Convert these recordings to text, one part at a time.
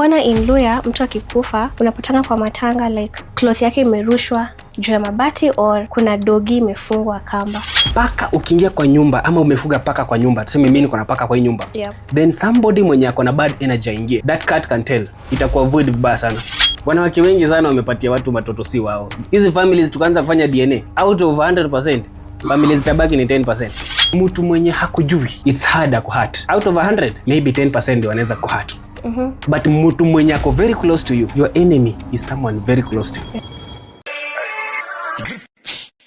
Mbona in Luya mtu akikufa unapatana kwa matanga, like cloth yake imerushwa juu ya mabati or kuna dogi imefungwa kamba? Paka ukiingia kwa nyumba ama umefuga paka kwa nyumba, tuseme mimi niko na paka kwa hii nyumba, then somebody mwenye ako na bad energy aingie, that cat can tell, itakuwa void vibaya sana. Wanawake wengi sana wamepatia watu watoto si wao. Hizi families tukaanza kufanya DNA, out of 100% families zitabaki ni 10%. Mtu mwenye hakujui, it's harder kuhurt. Out of 100, maybe 10% ndio wanaweza kuhurt. But mtu mwenye ako very close to you, your enemy is someone very close to you.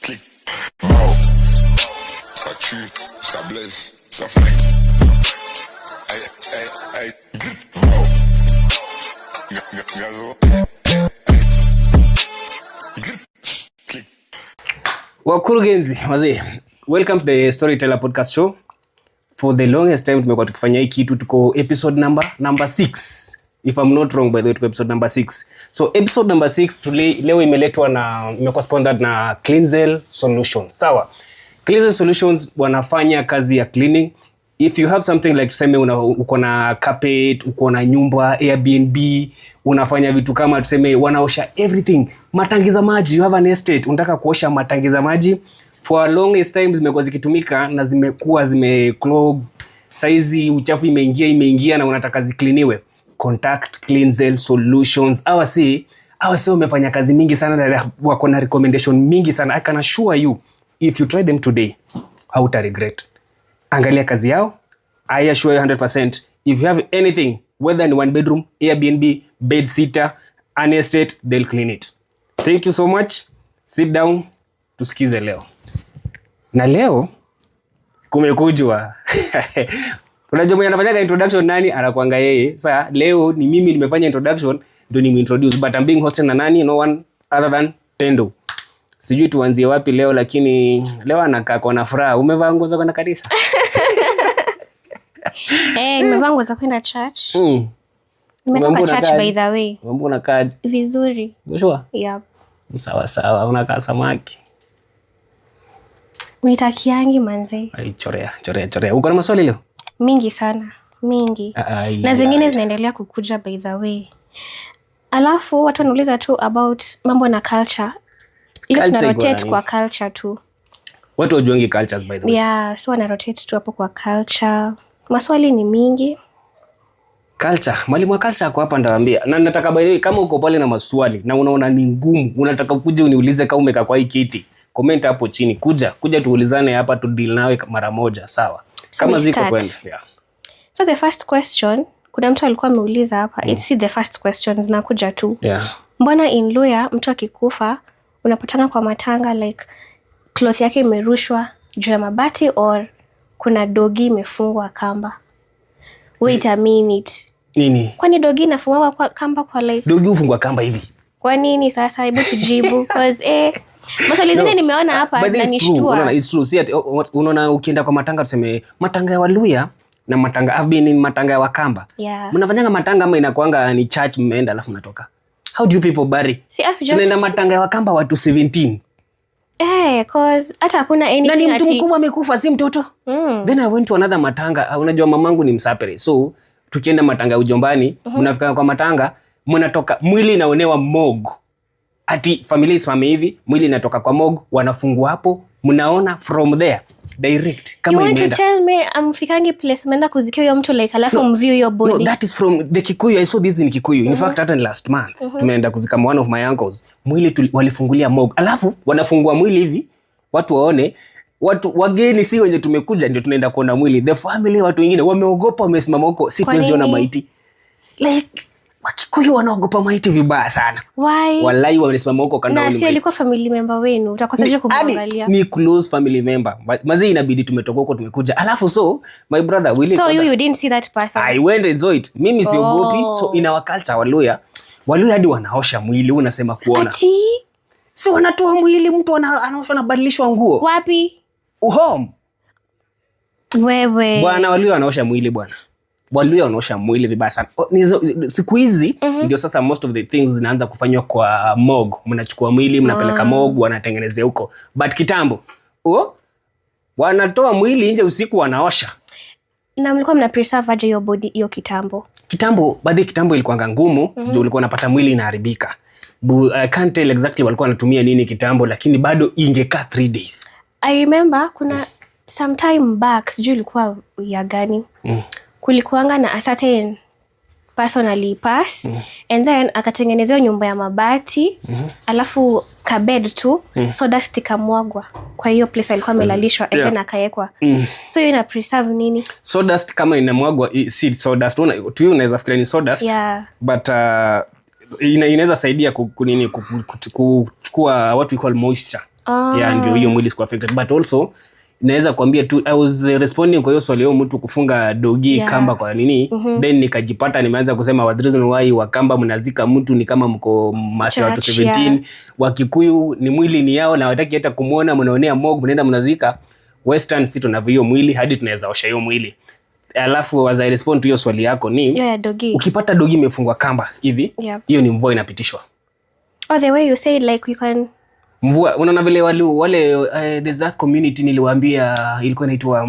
Clic, bow. Ça tue, ça blesse, ça flingue. Aïe, aïe, aïe, grip, bow. Gazo. Grip, clic. Wakurugenzi wazee, welcome to the Storyteller Podcast Show. For the longest time tumekuwa tukifanya hii kitu, tuko episode number 6, if I'm not wrong. By the way, tuko episode number 6. So episode number 6 leo imeletwa na, imekuwa sponsored na Cleanzel Solutions. Sawa. Cleanzel Solutions wanafanya kazi ya cleaning. If you have something like, tuseme uko na carpet, uko na nyumba Airbnb, unafanya vitu kama, tuseme, wanaosha everything, matangi za maji, you have an estate, unataka kuosha matangi za maji, for a longest time zimekuwa zikitumika na zimekuwa zime clog, saizi uchafu imeingia imeingia na unataka zikliniwe, contact Cleanzel Solutions. Hawa si wamefanya kazi mingi sana na wako na recommendation mingi sana. I can assure you, if you try them today, hauta regret. Angalia kazi yao. I assure you 100%, if you have anything, whether ni one bedroom Airbnb, bed sitter, an estate, they'll clean it. Thank you so much. Sit down tusikize leo. Na leo kumekujwa. Unajua mwenye anafanyaga introduction nani? Anakuanga yeye. Sasa leo ni mimi nimefanya introduction ndio nimuintroduce, but I'm being hosted na nani? No one other than Pendo. Sijui tuanzie wapi leo, lakini leo anakaa kwa na furaha. Umevaa nguo za kwenda kanisa? Eh, nimevaa nguo za kwenda church. Nimetoka Umeambiwa church, unakaaje? by the way. Umeambiwa unakaaje? Vizuri. Sure? Yep. Sawa sawa, unakaa samaki. Unitakiangi manze. Ai, chorea, chorea, chorea. Uko na maswali leo? Mingi sana. Mingi. Ai, Na zingine zinaendelea kukuja, by the way. Alafu watu wanauliza tu about mambo na culture. Ile Culture tuna iko na rotate nini? kwa culture tu. Watu wajuangi cultures, by the way. Yeah, so wana rotate tu hapo kwa culture. Maswali ni mingi. Culture, mwalimu wa culture ako hapa, ndawaambia. Na nataka, by the way, kama uko pale na maswali na unaona ni ngumu, unataka kuja uniulize kama umekaa kwa hii kiti, comment hapo chini. Kuja, kuja tuulizane hapa, tu deal nawe mara moja, sawa? So Kama we ziko, start. kwenda. Yeah. So the first question, kuna mtu alikuwa ameuliza hapa. It's the first question zinakuja tu. Mbona in Luya mtu akikufa unapatana kwa matanga, like cloth yake imerushwa juu ya mabati or kuna dogi imefungwa kamba? Wait a minute. Nini? Kwani dogi inafungwa kwa kamba kwa like Dogi hufungwa kamba hivi. Kwa nini sasa? Hebu tujibu, 'cause maswali zingine nimeona hapa But this is true. zinanishtua. Unaona, it's true. Si ati, unaona ukienda kwa matanga, tuseme matanga ya Waluya na matanga, I've been in matanga ya Wakamba. Mnafanyanga matanga ama inakuanga ni church mmeenda alafu mnatoka? How do you people bury? See, us we Tunaenda just matanga ya Wakamba, watu 17. Eh, 'cause hata hakuna Na ni anything mtu ati mkubwa amekufa, si mtoto. Then I went to another matanga. Unajua mamangu ni Msapere. So tukienda matanga ya ujombani, mnafika kwa matanga, mnatoka, mwili inaonewa morgue. Ati familia isimame hivi, mwili inatoka kwa morgue, wanafungua hapo, mnaona from there direct You kama want to imeenda. tell me amfikangi place mmeenda kuzikia huyo mtu, like alafu mview hiyo No, body? that is from the Kikuyu. I saw this in Kikuyu. In fact, hata ni last month tumeenda kuzika one of my uncles. Mwili walifungulia morgue. Alafu wanafungua mwili hivi watu waone, watu wageni, si wenye tumekuja ndio tunaenda kuona mwili. The family, watu wengine wameogopa, wamesimama huko, si Kwa tuwezi ona nini? maiti. Like Wakikuyu wanaogopa maiti vibaya sana. Why? Walai, wamesimama huko kando Na waone si maiti. alikuwa family member wenu, utakosaje kumwangalia? Ni close family member. Mazee, inabidi tumetoka huko tumekuja. Alafu so my brother Willy So you didn't see that person? I went and saw it. Mimi siogopi. Oh. So in our culture, Waluya hadi wanaosha mwili, wewe unasema kuona. Ati? Si wanatoa mwili, mtu anaoshwa, anabadilishwa nguo. Wapi? Home. Wewe. Bwana, Waluya wanaosha mwili, bwana. Waluya wanaosha mwili vibaya sana. Oh, siku hizi ndio sasa most of the things zinaanza kufanywa kwa morgue. Mnachukua mwili, mnapeleka morgue, wanatengenezea huko. But kitambo, oh, wanatoa mwili nje usiku, wanaosha. Na mlikuwa mna preserve aje hiyo body hiyo kitambo? Kitambo, baadhi kitambo ilikuwanga ngumu juu ulikuwa unapata mwili inaharibika. I can't tell exactly walikuwa wanatumia nini kitambo, lakini bado ingekaa 3 days. I remember kuna some time back, sijui ilikuwa ya gani, kulikuanga na a certain person alipass and then akatengenezewa nyumba ya mabati, alafu kabed tu, sawdust ikamwagwa kwa hiyo place alikuwa amelalishwa and then akawekwa. So hiyo ina preserve nini? Sawdust kama inamwagwa, si sawdust, tu unaweza fikiria ni sawdust, but inaweza saidia kunini, kuchukua what we call moisture. Yeah, ndio hiyo mwili isikuwa affected. But also naweza kuambia tu, I was responding kwa hiyo swali hiyo mtu kufunga dogi kamba kwa nini, then nikajipata nimeanza kusema what the reason why Wakamba mnazika mtu ni kama mko masi watu Church, 17. yeah. Wakikuyu ni mwili ni yao na wataki hata kumwona, mnaonea morgue, mnaenda mnazika. Western si tunavyo hiyo mwili hadi tunaweza osha hiyo mwili. Alafu as I respond to hiyo swali yako ni Hiyo ya dogi. Ukipata dogi imefungwa kamba hivi, hiyo ni mvua inapitishwa. Oh, the way you say, like you can Mvua, unaona vile wale there's that community niliwaambia ilikuwa inaitwa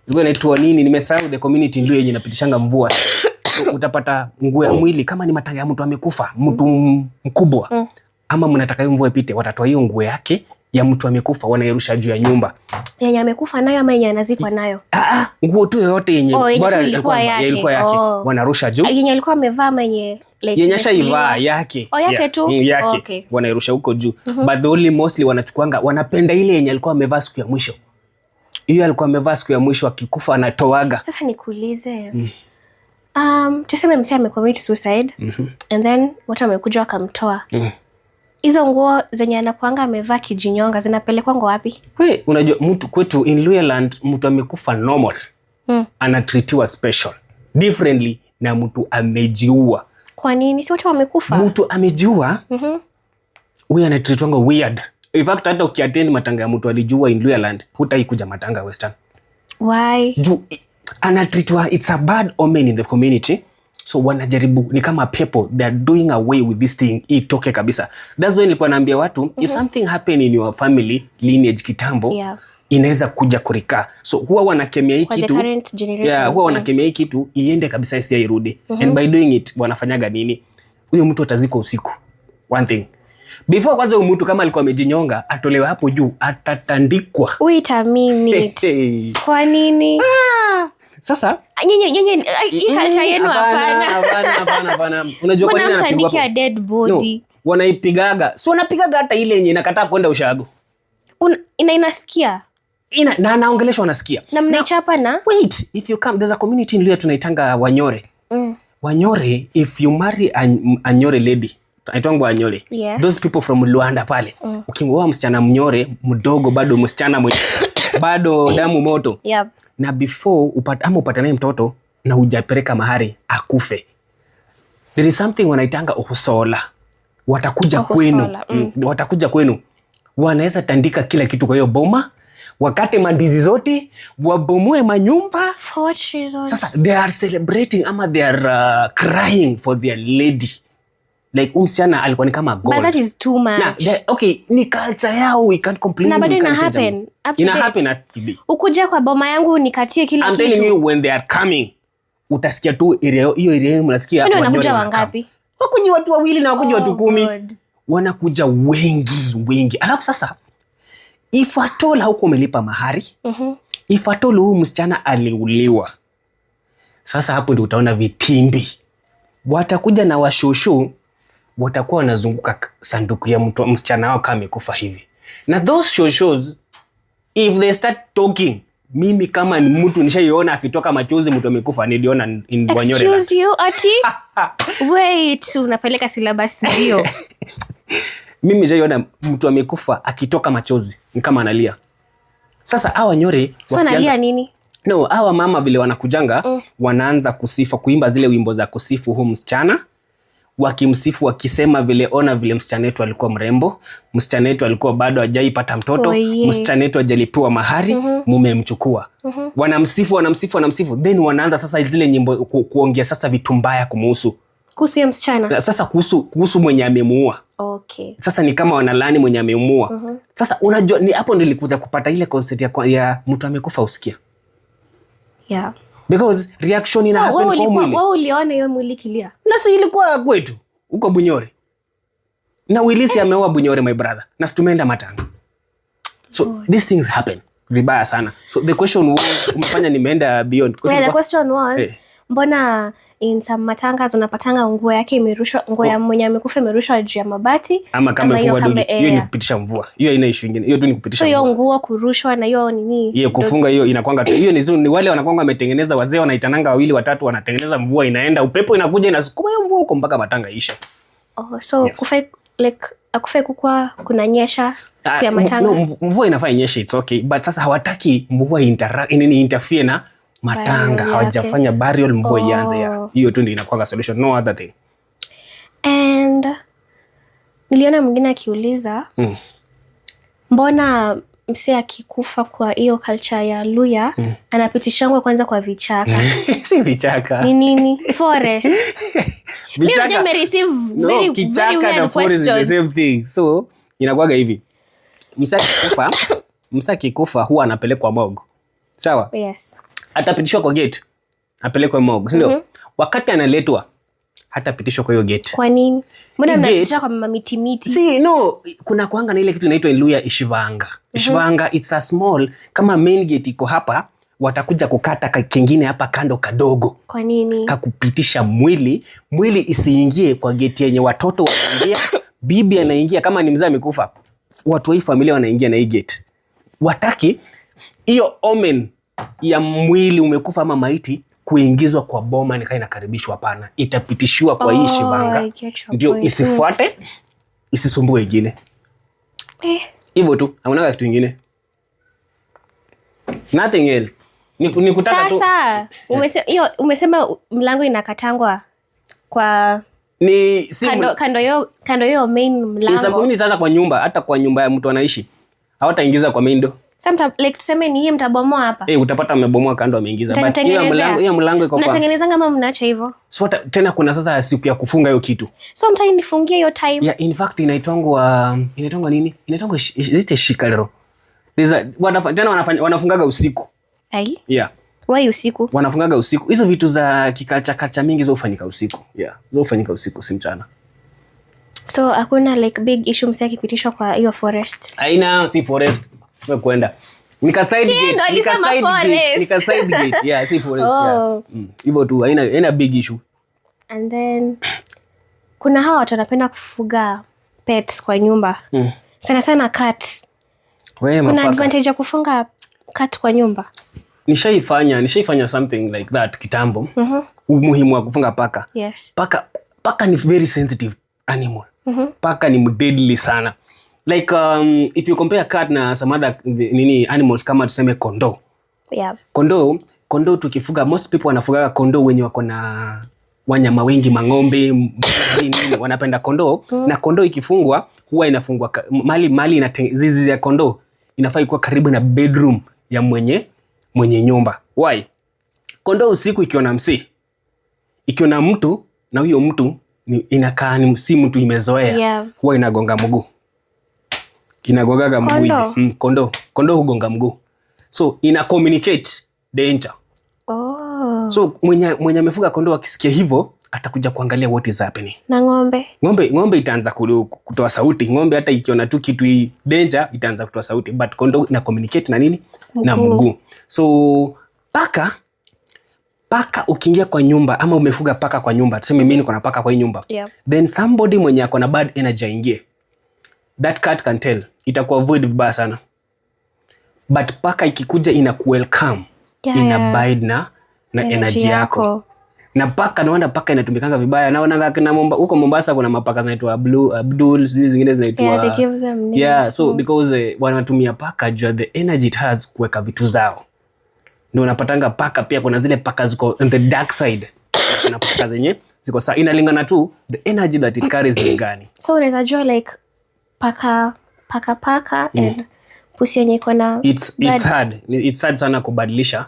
ilikuwa inaitwa nini, nimesahau, the community ndio yenye inapitishanga mvua. So, utapata nguo ya mwili kama ni matanga ya mtu amekufa, mtu mkubwa, ama mnataka hiyo mvua ipite, watatoa hiyo nguo yake ya mtu amekufa, wanairusha juu ya nyumba. Yenye amekufa nayo ama yenye anazikwa nayo? Ah, ah, nguo tu yoyote yenye Oh, yenye bora tu ilikuwa yake. ilikuwa yake, Oh. wanarusha juu. Yenye alikuwa amevaa ama yenye like Yenye ashaivaa imefuliwa? yake. Oh, yake tu? Yake. Oh, okay. Wanairusha huko juu, but the only mostly wanachukuanga, wanapenda ile yenye alikuwa amevaa siku ya mwisho. Hiyo alikuwa amevaa siku ya mwisho, akikufa anatoaga. Sasa nikuulize, tuseme msee amecommit suicide and then watu wamekuja wakamtoa, hizo nguo zenye anakuanga amevaa kijinyonga zinapelekwanga wapi? We, unajua mtu kwetu in Luhyaland, mtu amekufa normal anatreatiwa special differently na mtu amejiua. Kwa nini? Si wote wamekufa? Mtu amejiua, huyu anatreatwanga weird. In fact, hata ukiattend matanga ya mtu alijiua in Luhyaland, hutaikuja matanga Western. Why? Juu anatreatwa, it's a bad omen in the community, so wanajaribu, ni kama pepo, they are doing away with this thing itoke kabisa. That's why nilikuwa naambia watu, if something happen in your family lineage kitambo, inaweza kuja kurika, so huwa wanakemea hii Kwa the kitu. current generation. Yeah, huwa wanakemea hii kitu iende kabisa, isia irudi. And by doing it, wanafanyaga nini? Huyo mtu atazikwa usiku. One thing before, kwanza huyu mtu kama alikuwa amejinyonga, atolewe hapo juu, atatandikwa. Wait a minute. Hey. Kwa nini? Sasa Nyinyi hii culture yenu Hapana, hapana. hapana, hapana, hapana. Unajua kwa Mbona nini anapigwa mtandikia hapo? dead body? No, wanaipigaga. Si wanapigaga hata ile yenye inakataa kwenda ushago. Inasikia? Ina, na anaongeleshwa, anasikia. Na mnaichapa na Wait, if you come, there's a community in Luhya tunaitanga Wanyore. Wanyore, if you marry a Nyore lady, aitwangwa Wanyore. Those people from Luanda pale. Ukimwoa msichana Mnyore mdogo, bado msichana mwenye bado damu moto. Na before upate, ama upate naye mtoto na hujapeleka mahari, akufe. There is something wanaitanga uhusola. Watakuja kwenu. Uhusola. Watakuja kwenu. Wanaweza tandika kila kitu kwa hiyo boma, wakate mandizi zote, wabomoe manyumba. For what reasons? Sasa they are celebrating ama they are crying for their lady. Like huyu msichana alikuwa ni kama god. But that is too much. Na, okay, ni culture yao, we can't complain. Na bado We ina can't change happen them. up to Ina date. happen at today. Ukuja kwa boma yangu nikatie kila I'm telling kitu. you, when they are coming, utasikia tu area hiyo, area yenu mnasikia Kwani Wanyore wanakuja wanakam. wangapi? Wakuji watu wawili na wakuji Oh, watu 10. God. Wanakuja wengi wengi. Alafu sasa if at all haukuwa umelipa mahari, if at all huyu msichana aliuliwa, sasa hapo ndio utaona vitimbi. Watakuja na washosho, watakuwa wanazunguka sanduku ya mtu, msichana wao kama amekufa hivi. Na those shoshos, if they start talking, mimi kama ni mtu nishaiona akitoka machozi mtu amekufa, niliona in Wanyore land. Excuse you, ati? Wait, unapeleka syllabus ndio. Mimi nishaiona mtu amekufa akitoka machozi ni kama analia. Sasa hawa Nyore So analia nini? No, hawa mama vile wanakujanga, wanaanza kusifa, kuimba zile wimbo za kusifu huu msichana, wakimsifu, wakisema vile, ona vile msichana wetu alikuwa mrembo, msichana wetu alikuwa bado hajaipata mtoto, Oh, yeah. msichana wetu hajalipiwa mahari, mumemchukua. Wanamsifu, wanamsifu, wanamsifu, then wanaanza sasa zile nyimbo kuongea sasa vitu mbaya kumuhusu. Kuhusu hiyo msichana. Sasa kuhusu mwenye amemuua. Sasa ni kama wanalani mwenye amemuua. Sasa unajua ni hapo nilikuja kupata ile concept ya mtu amekufa usikia. Because reaction ina So happen wewe kwa ulikuwa, mwili. wewe uliona hiyo mwili ikilia? Na si ilikuwa kwetu huko Bunyore, na Wilisi ameoa Bunyore, my brother, na si tumeenda matanga. So these things happen vibaya sana. So the question was, umefanya nimeenda beyond question. Yeah, the question was, mbona in some matangas unapatanga nguo yake imerushwa, nguo ya mwenye amekufa imerushwa juu ya mabati, ama kama ama hiyo imefungwa dogi, hiyo ni kupitisha mvua. Hiyo haina issue ingine, hiyo tu ni kupitisha So hiyo mvua. Nguo kurushwa na hiyo nini? Hiyo kufunga, hiyo inakwanga tu, hiyo ni wale wanakwanga wametengeneza, wazee wanaitananga wawili watatu, wanatengeneza mvua, inaenda, upepo inakuja, inasukuma hiyo mvua huko mpaka matanga isha. Oh, so kufai, like akufai kukua kunanyesha siku ya Ah, matanga? No, mvua inafaa inyeshe, it's okay, but sasa hawataki mvua nini, interfere na matanga. Burial yake. Hawajafanya burial, mvua ianze ya hiyo tu ndio inakuwa solution, no other thing. And niliona mwingine akiuliza, mbona msee akikufa kwa hiyo culture ya Luya anapitishangwa kwanza kwa vichaka? Si vichaka. Ni nini? Forest. Mi Vichaka- unajua nimereceive No, very, very kichaka na weird forest is the questions. same thing. So inakuwaga hivi, msee akikufa huwa anapelekwa morgue, sawa? Yes. Atapitishwa kwa gate apelekwe morgue, si ndio? Wakati analetwa, hatapitishwa kwa hiyo gate. Kwa nini? Mbona Hii mnapitisha gate- kwa mamiti miti? Si, no, kuna kuanga na ile kitu inaitwa in Luya ishivanga. Ishivanga, it's a small, kama main gate iko hapa, watakuja kukata kingine hapa kando kadogo Kwa nini? kakupitisha mwili, mwili isiingie kwa geti yenye watoto wanaingia, bibi anaingia, kama ni mzee amekufa, watu wa hii familia wanaingia na hii gate. Wataki hiyo omen ya mwili umekufa ama maiti kuingizwa kwa boma nikaa inakaribishwa. Hapana, itapitishiwa kwa hii Oh, shivanga I get your ndio point. isifuate, isisumbue ingine. Hivyo tu, hakunaga kitu ingine, nothing else. Ni kutaka tu. Sasa hiyo umesema mlango inakatangwa kwa Ni si kando yo main in some mlango. community. Sasa kwa nyumba, hata kwa nyumba ya mtu anaishi, hawataingiza kwa main door. Sasa like tuseme ni hii mtabomoa hapa. Eh, utapata amebomoa kando, ameingiza, but hiyo Mtanitengenezea? mlango iko kwa Mnatengenezanga ama mnaacha hivyo? So tena kuna sasa siku ya kufunga hiyo kitu. So mtanifungia hiyo time? Yeah, in fact inaitwangwa nini, inaitwangwa is it a shikalero? There's a tena wanafungaga usiku. Ai, Yeah. why usiku? Wanafungaga usiku. Hizo vitu za kiculture culture mingi zo hufanyika usiku. Yeah, zo hufanyika usiku, si mchana. So hakuna like big issue msee akipitishwa kwa hiyo forest? Aina si forest, wewe kwenda nika side Si gate, ndo nika alisema side gate, forest. nika side gate. Yeah, si forest. Oh. Yeah. Hivyo tu, haina big issue. And then kuna hawa watu wanapenda kufuga pets kwa nyumba, sana sana cats. Wewe, Kuna mapaka. advantage ya kufunga cat kwa nyumba? Nishaifanya something like that kitambo. Umuhimu wa kufunga paka. Paka ni very sensitive animal. Paka ni deadly sana. Like if you compare cat na some other nini animals, kama tuseme kondoo. Kondoo tukifuga, most people wanafugaga kondoo wenye wako na wanyama wengi, mang'ombe, mbuzi, nini, wanapenda kondoo. Na kondoo ikifungwa, huwa inafungwa mali zizi ya kondoo inafaa ikuwa karibu na bedroom ya mwenye nyumba. Why? Kondoo usiku ikiona msee, ikiona mtu na huyo mtu inakaa ni si mtu imezoea, huwa inagonga mguu, inagongaga mguu hivi. Kondoo? Kondoo hugonga mguu, so ina communicate danger. Oh. So mwenye amefuga kondoo akisikia hivyo atakuja kuangalia what is happening. Na ng'ombe? Ng'ombe itaanza kutoa sauti. Ng'ombe hata ikiona tu kitu hii danger itaanza kutoa sauti, but kondoo ina communicate na nini? Na Mguu. mguu. So paka ukiingia kwa nyumba ama umefuga paka kwa nyumba, tuseme mimi niko na paka kwa hii nyumba, then somebody mwenye ako na bad energy aingie, that cat can tell, itakuwa avoid vibaya sana. But paka ikikuja ina kuwelcome, ina abide na energy Energy yako. yako. Na paka, naona paka inatumikanga vibaya. Naona kina huko Mombasa kuna mapaka zinaitwa Blue Abdul, sijui zingine zinaitwa Yeah, they give them names. Yeah, so because wanatumia paka juu ya the energy it has kuweka vitu zao. Ndio unapatanga paka pia kuna zile paka ziko on the dark side, kuna paka zenye ziko sawa. Inalingana tu the energy that it carries ni gani. So unaweza jua like paka and pusi yenye iko na It's bad- hard, it's hard sana kubadilisha,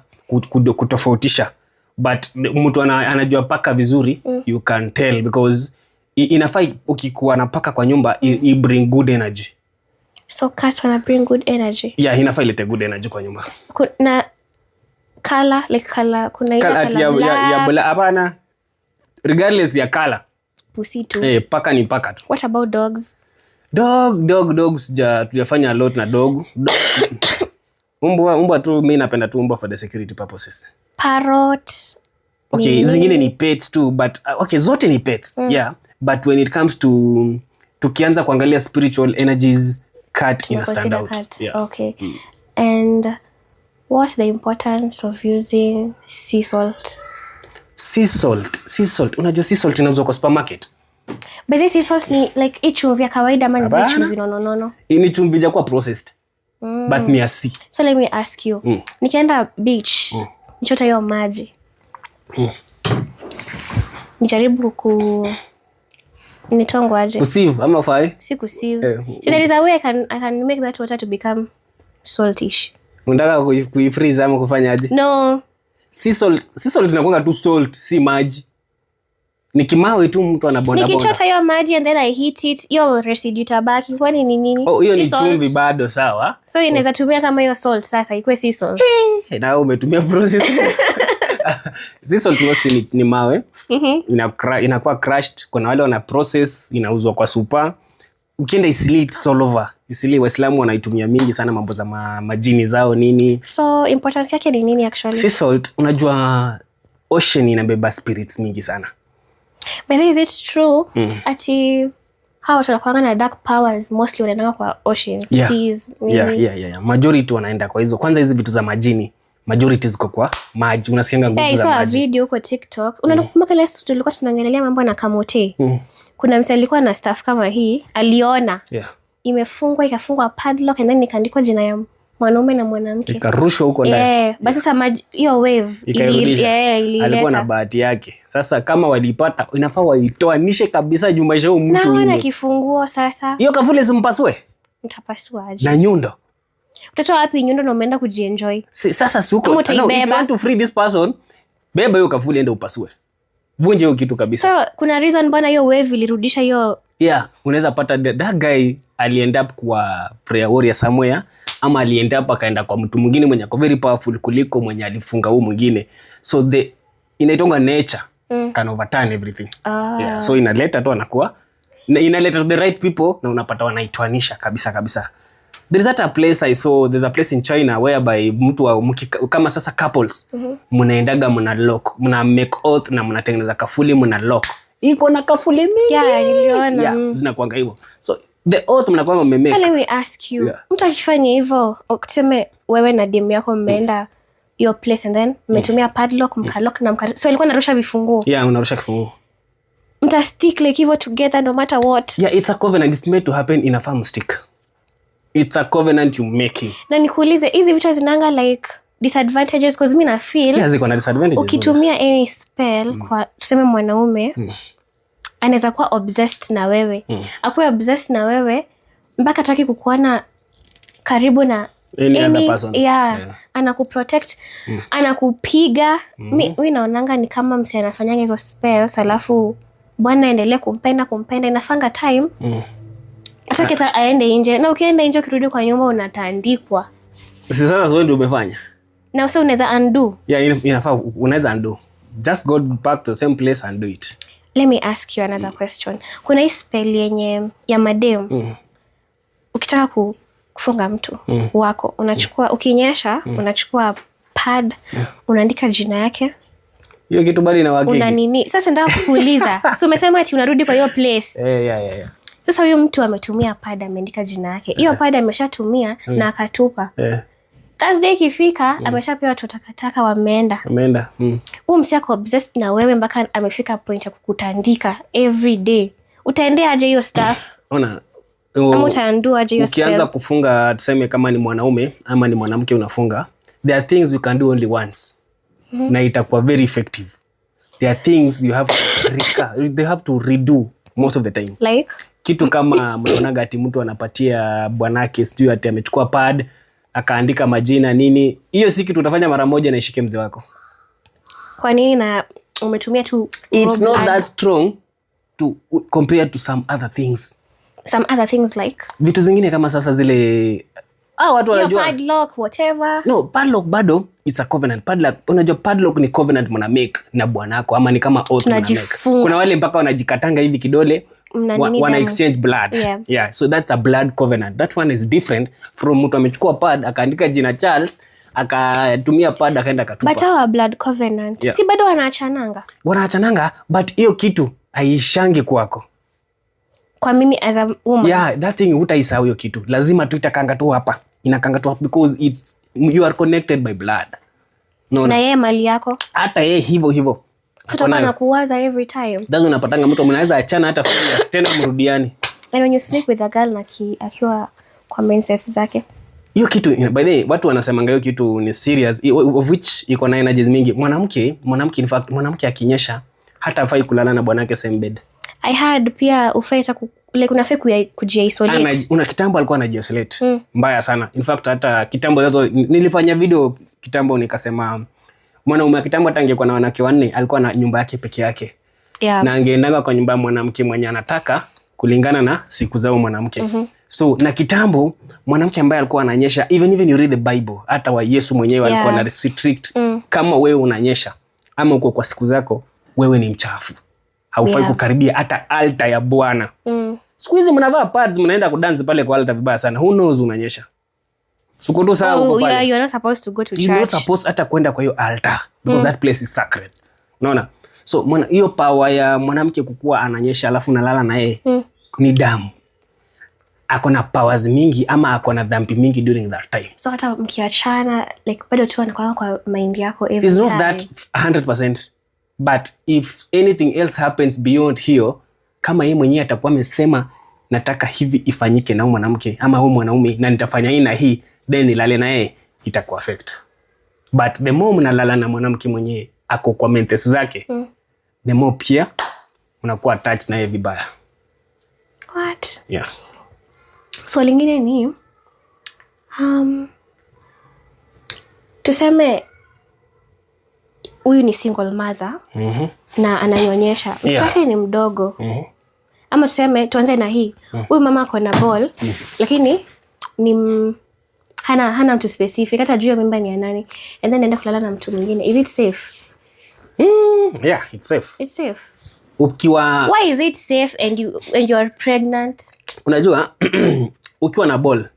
kutofautisha, but mtu anajua paka vizuri, you can tell because inafaa ukikuwa na paka kwa nyumba i bring good energy. So cats wana bring good energy? Yeah, inafaa ilete good energy kwa nyumba. Na Color, like color, kuna ile Color ati color ya black, hapana, regardless ya color. Pussy tu. Eh, paka ni paka tu. What about dogs? Dog tujafanya a lot na dog. Umbwa tu, mi napenda tu umbwa for the security purposes. Parrot? Okay, Nini? zingine ni pets tu, but okay, zote ni pets, yeah, but when it comes to tukianza kuangalia spiritual energies, cat ina stand Consider out. cat. Yeah. Okay. And what's the importance of using sea salt? Sea salt, sea salt, unajua sea salt inauzwa kwa supermarket. But this sea salt ni like hii chumvi ya kawaida ama ni zile Hapana. chumvi nononono? Hii ni chumvi ijakuwa processed, but ni ya sea. So let me ask you. Nikienda beach, nichota hiyo maji. Nijaribu ku nitongwaje? Kusieve ama fai? Si kusieve. Eh, So there is a way I can make that water to become saltish. Unataka kuifreeze ama kufanyaje? No. Sea salt, sea salt inakuanga tu salt, si maji. Ni kimawe tu mtu anabonda bonda. Nikichota hiyo maji and then I heat it, hiyo residue itabaki. Kwani ni nini? Oh, hiyo Sea ni salt. chumvi bado, sawa. So inaweza tumia kama hiyo salt sasa ikuwe sea salt. Eh, na wewe umetumia process. Sea salt mostly ni mawe. Inakuwa crushed. Kuna wale wana process, inauzwa kwa super. Ukienda Eastleigh, it's all over. Eastleigh Waislamu wanaitumia mingi sana, mambo za majini zao nini. So importance yake ni nini actually? Sea salt, unajua ocean inabeba spirits mingi sana. But is it true ati hawa watu wanakuanga na dark powers mostly wanaendanga kwa oceans, seas, nini? Yeah. Majority wanaenda kwa hizo. Kwanza hizi vitu za majini, majority ziko kwa maji. Unasikianga nguvu Yeah, I za saw a maji. video huko TikTok. Unakumbuka ile siku tulikuwa tunaongelelea mambo na kamote? Kuna mtu alikuwa na stuff kama hii, aliona imefungwa, ikafungwa padlock and then ikaandikwa jina ya mwanaume na mwanamke. Ikarushwa huko ndani. Yeah, basi sasa hiyo wave Ikairudisha. yeah, Alikuwa na ilileta. bahati yake. Sasa kama waliipata, inafaa waitoanishe kabisa juu maisha huyu mtu Na wana ime. kifunguo sasa. Hiyo kafuli simpasue Mtapasua aje? Na nyundo. Utatoa wapi nyundo na umeenda kujienjoy? Si, sasa si huko. Ama No, if you utaibeba. want to free this person, beba hiyo kafuli, enda upasue. Vunje hiyo kitu kabisa. So kuna reason mbona hiyo wave ilirudisha hiyo. Yeah, unaweza pata that guy aliend up kwa prayer warrior somewhere, ama aliend up akaenda kwa mtu mwingine mwenye ako very powerful kuliko mwenye alifunga huu mwingine. So the inaitonga nature can overturn everything. Yeah, so inaleta tu anakuwa na inaleta to the right people na unapata wanaitwanisha kabisa kabisa. There is that a place I saw, there's a place in China whereby mtu wa, kama sasa couples mnaendaga, mna lock, mna make oath na mnatengeneza kafuli, mna lock. Iko na kafuli mingi. Yeah, niliona. Yeah, zinakuanga hivyo. So the oath mnakuanga mmemake. So let me ask you. Yeah. Mtu akifanya hivyo, tuseme wewe na demu yako mmeenda your place and then mmetumia padlock, mkalock na mka, so ilikuwa narusha vifunguo. Yeah, unarusha kifunguo. Mta stick like hivyo together no matter what? Yeah, it's a covenant. It's made to happen in a farm stick. It's a covenant you making. Na nikuulize, hizi vitu zinanga like disadvantages? Cause mi na feel Yeah, ziko na disadvantages. ukitumia any spell kwa tuseme mwanaume, anaweza kuwa obsessed na wewe, akuwe obsessed na wewe mpaka taki kukuona karibu na Any other person. Yeah, Yeah. anakuprotect, anakupiga. Mi naonanga ni kama mse anafanyanga hizo spells alafu bwana aendelee kumpenda kumpenda, inafanga time atake hata aende nje, na ukienda nje ukirudi kwa nyumba unatandikwa. Si sasa wewe ndio umefanya. Na sasa unaweza undo? Yeah, inafaa unaweza undo. Just go back to the same place and do it. Let me ask you another question. Kuna hii spell yenye ya madem, ukitaka kufunga mtu wako, unachukua, ukinyesha, unachukua pad, unaandika jina yake. Hiyo kitu bado ina Una work? nini? Sasa nataka kukuuliza, so umesema ati unarudi kwa hiyo place. Eh, yeah. Sasa huyu mtu ametumia pad, ameandika jina yake, hiyo pad ameshatumia na akatupa. Thursday ikifika, ameshapewa watu takataka, wameenda. Ameenda. Huu msi ako obsessed na wewe mpaka amefika point ya kukutandika every day. Utaendea aje hiyo stuff? Ona. Ama utaundo aje hiyo Ukianza spell? kufunga, tuseme kama ni mwanaume ama ni mwanamke unafunga, there are things you can do only once na itakuwa very effective. There are things you have to they have to redo most of the time. Like? Kitu kama mnaonaga ati mtu anapatia bwanake, sijui ati amechukua pad akaandika majina nini, hiyo si kitu utafanya mara moja na ishike mzee wako. Kwa nini, na umetumia tu It's raw not blood? that strong to compare to some other things. Some other things like? Vitu zingine kama sasa zile Ah, watu Hiyo wanajua. padlock, whatever. No, padlock bado it's a covenant. Padlock, unajua padlock ni covenant mna make na bwanako ama ni kama oath mna make. Tunajifunga. Kuna wale mpaka wanajikatanga hivi kidole, Mna nini wana damu. exchange blood. Yeah, so that's a blood covenant. That one is different from mtu amechukua pad akaandika jina Charles, akatumia pad akaenda akatupa. But our blood covenant, si bado wanaachananga? Wanaachananga, but hiyo kitu haishangi kwako. Kwa mimi as a woman? Yeah, that thing hutaisahau hiyo kitu. Lazima tu itakanga tu hapa. Inakanga tu hapa because it's you are connected by blood. No, Na yeye mali yako? Hata yeye hivyo hivyo. So utakuwa na kuwaza every time. That's unapatanga mtu mnaweza achana hata 4 years tena mrudiani. And when you sleep with a girl na akiwa kwa menses zake? Hiyo kitu, by the way, watu wanasemanga hiyo kitu ni serious, of which iko na energies mingi. Mwanamke, in fact, mwanamke akinyesha hata hafai kulala na bwanake same bed. I heard pia ufai hata like unafai kujiisolate. Una kitambo alikuwa anajiisolate mbaya sana. In fact, hata kitambo sasa nilifanya video kitambo nikasema mwanaume wa kitambo hata angekuwa na wanawake wanne alikuwa na nyumba yake peke yake. Na angeendaga kwa nyumba ya mwanamke mwenye anataka kulingana na siku zao mwanamke. So na kitambo mwanamke ambaye alikuwa ananyesha, even you read the Bible, hata wa Yesu mwenyewe alikuwa na restrict, kama wewe unanyesha ama uko kwa siku zako, wewe ni mchafu, haufai kukaribia hata altar ya Bwana. Siku hizi mnavaa pads mnaenda kudance pale kwa altar vibaya sana. Who knows unanyesha? Suko tu sawa uko Oh, pale. yeah, you are not supposed to go to You're not church. supposed hata kwenda kwa hiyo altar because that place is sacred. Unaona? So hiyo power ya mwanamke kukua ananyesha alafu unalala na yeye ni damu. Ako na powers mingi ama ako na dhambi mingi during that time. So hata mkiachana, like bado tu anakuwa kwa mind yako every It's not time. that 100%, but if anything else happens beyond hiyo, kama yeye mwenyewe atakuwa amesema nataka hivi ifanyike na huyu mwanamke ama huyu mwanaume na nitafanya hii na hii, then nilale na yeye, itakuwa affect. But the more mnalala na mwanamke mwenyewe ako kwa menses zake, the more pia unakuwa attached na yeye vibaya. What? Yeah. Swali lingine ni tuseme huyu ni single mother na ananyonyesha mtoto wake ni mdogo, ama tuseme tuanze na hii, huyu mama ako na ball lakini ni hana mtu specific, hata juu ya mimba ni ya nani, and then aenda kulala na mtu mwingine, is it safe? Yeah, it's safe. It's safe? Ukiwa Why is it safe and you are pregnant? Unajua, ukiwa na ball,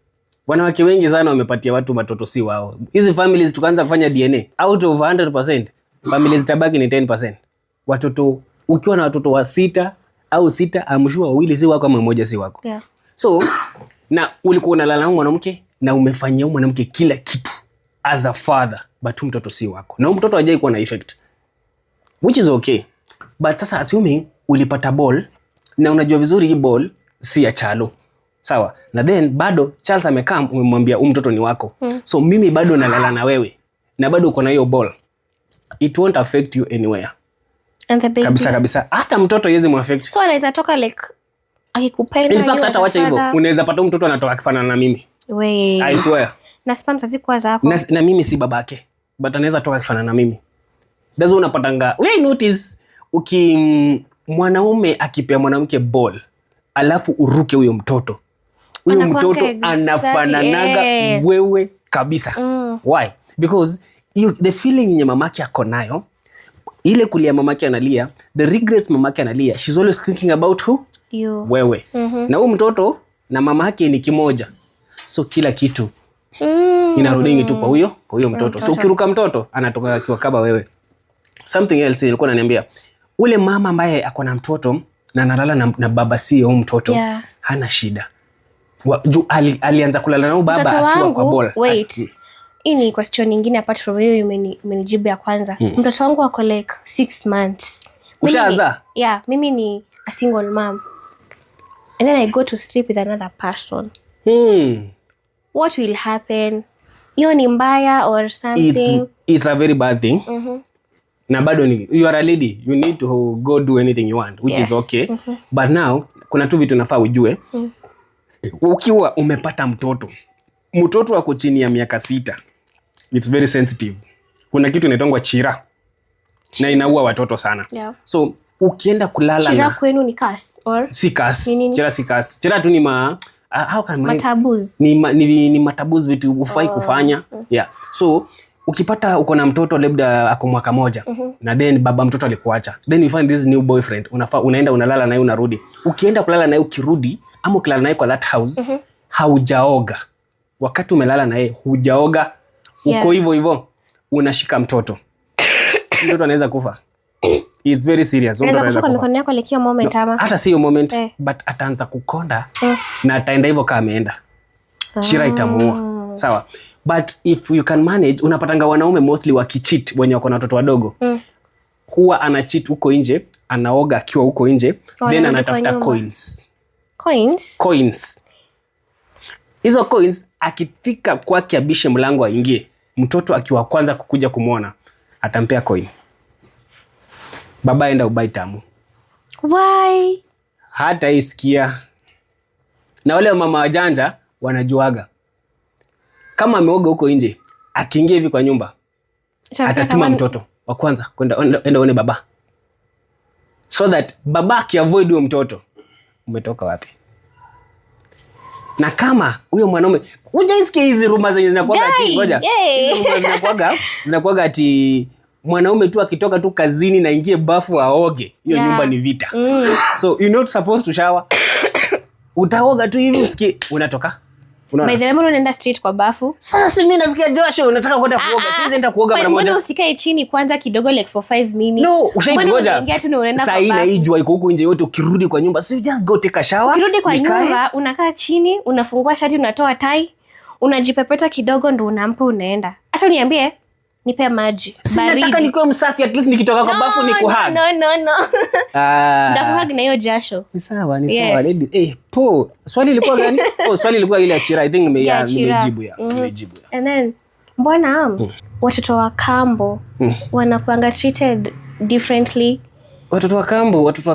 wanawake wengi sana wamepatia watu watoto si wao. Hizi families tukaanza kufanya DNA, out of 100% families zitabaki ni 10%. Watoto, ukiwa na watoto wa sita au sita, I'm sure wawili si wako ama mmoja si wako. So na ulikuwa unalala na huyu mwanamke na umefanyia huyu mwanamke kila kitu as a father, but huyu mtoto si wako na huyu mtoto hajai kuwa na effect, which is okay. But sasa assuming ulipata ball na unajua vizuri hii ball si ya Chalo, sawa, na then bado Charles amekaa, umemwambia huyu mtoto ni wako. So mimi bado nalala na wewe na bado uko na hiyo ball, it won't affect you anywhere. And the baby? Kabisa kabisa, hata mtoto haiwezi muaffect. So anaweza toka like akikupenda In fact, you hata as a wacha hivyo, father. unaweza pata huyu mtoto anatoka akifanana na mimi. Wait. I swear. Na sperms hazikuwa zako? Na mimi si babake, but anaweza toka akifanana na mimi. That's why unapatanga, we notice uki mwanaume akipea mwanamke ball alafu uruke huyo mtoto, huyo Anakuanga mtoto anafananaga wewe kabisa. Why? Because the feeling yenye mamake ako nayo, ile kulia mamake analia, the regrets mamake analia, she's always thinking about who? You. Wewe. Na huyu mtoto na mamake ni kimoja, so kila kitu inarudingi tu kwa huyo mtoto. So Mtoto. ukiruka mtoto anatoka akiwa kama wewe. Something else ilikuwa ananiambia, ule mama ambaye ako na mtoto na analala na baba si huyu mtoto, hana shida. Juu alianza kulala na huyu baba Mtoto akiwa kwa wangu, ball. Wait, hii ni question nyingine apart from hiyo umenijibu ya kwanza. Mtoto wangu ako like 6 months. Ushazaa? Yeah, mimi ni a single mom and then I go to sleep with another person. What will happen? Hiyo ni mbaya or something? It's a very bad thing. Na bado ni you are a lady, you need to go do anything you want, which is okay. But now kuna tu vitu nafaa ujue. Ukiwa umepata mtoto, mtoto ako chini ya miaka 6, it's very sensitive. Kuna kitu inaitwangwa chira na inaua watoto sana. So ukienda kulala Chira na kwenu ni curse or si curse. Ni nini? Chira si curse. Chira tu ni ma How can I Mataboos. ni mataboos, vitu hufai kufanya. Yeah, so ukipata uko na mtoto labda ako mwaka moja na then baba mtoto alikuacha, then you find this new boyfriend, unafaa unaenda unalala naye, unarudi. Ukienda kulala naye, ukirudi ama ukilala naye kwa that house, haujaoga. Wakati umelala naye hujaoga, uko hivyo hivyo, unashika mtoto, mtoto anaweza kufa. It's very serious. Huyo mtoto Anaweza anaweza kufa kwa kufa. mikono yako, like hiyo moment, ama? Hata sio moment, but ataanza kukonda na ataenda hivyo kama ameenda shira, itamuua, sawa? But if you can manage, unapatanga wanaume mostly wakicheat, wenye wako na watoto wadogo, huwa ana cheat huko nje, anaoga akiwa huko nje, Oh, then anarudi kwa anatafuta nyumba. coins. Coins. Coins, hizo coins, akifika kwake abishe mlango aingie, mtoto akiwa kwanza kukuja kumwona atampea coin, "Baba, enda ubuy tamu." Why? Hata isikia. Na wale mama wajanja wanajuaga kama ameoga huko nje, akiingia hivi kwa nyumba, Chakula atatuma mtoto wa kwanza kwenda, "Enda uone baba," so that baba akiavoid huyo mtoto, "Umetoka wapi?" Na kama huyo mwanaume, hujaisikia hizi rumour zenye zinakuwaga ati, Guy, ngoja, yay. hizi rumour zinakuwaga ati mwanaume tu akitoka tu kazini na ingie bafu aoge, hiyo nyumba ni vita. So you're not supposed to shower. Utaoga tu hivi usikie unatoka. Unaona? By the way, mbona unaenda straight kwa bafu? Sasa si mimi nasikia jasho, unataka kwenda kuoga. Siwezi enda kuoga mara Mbona moja. usikae chini kwanza kidogo, like for 5 minutes? No, Mbona ushaingoja. unaingia tu na unaenda Saa kwa hii na hii bafu? jua iko huku nje yote, ukirudi kwa nyumba, so you just go take a shower. Ukirudi kwa nikae. nyumba, unakaa chini, unafungua shati, unatoa tai, unajipepeta kidogo, ndo unampa, unaenda. Hata uniambie nipe maji Si nataka baridi. nikuwe msafi, at least nikitoka kwa bafu ni kuhug. No, no, no. Ah. Nitakuhug na hiyo jasho. Ni sawa, ni Yes. sawa. Lady. Eh, po. Swali ilikuwa gani? Oh, swali ilikuwa ile ya Chira. I think Ya Chira. nimejibu ya. Nimejibu ya. And then mbona watoto wa kambo wanakuanga treated differently? Watoto wa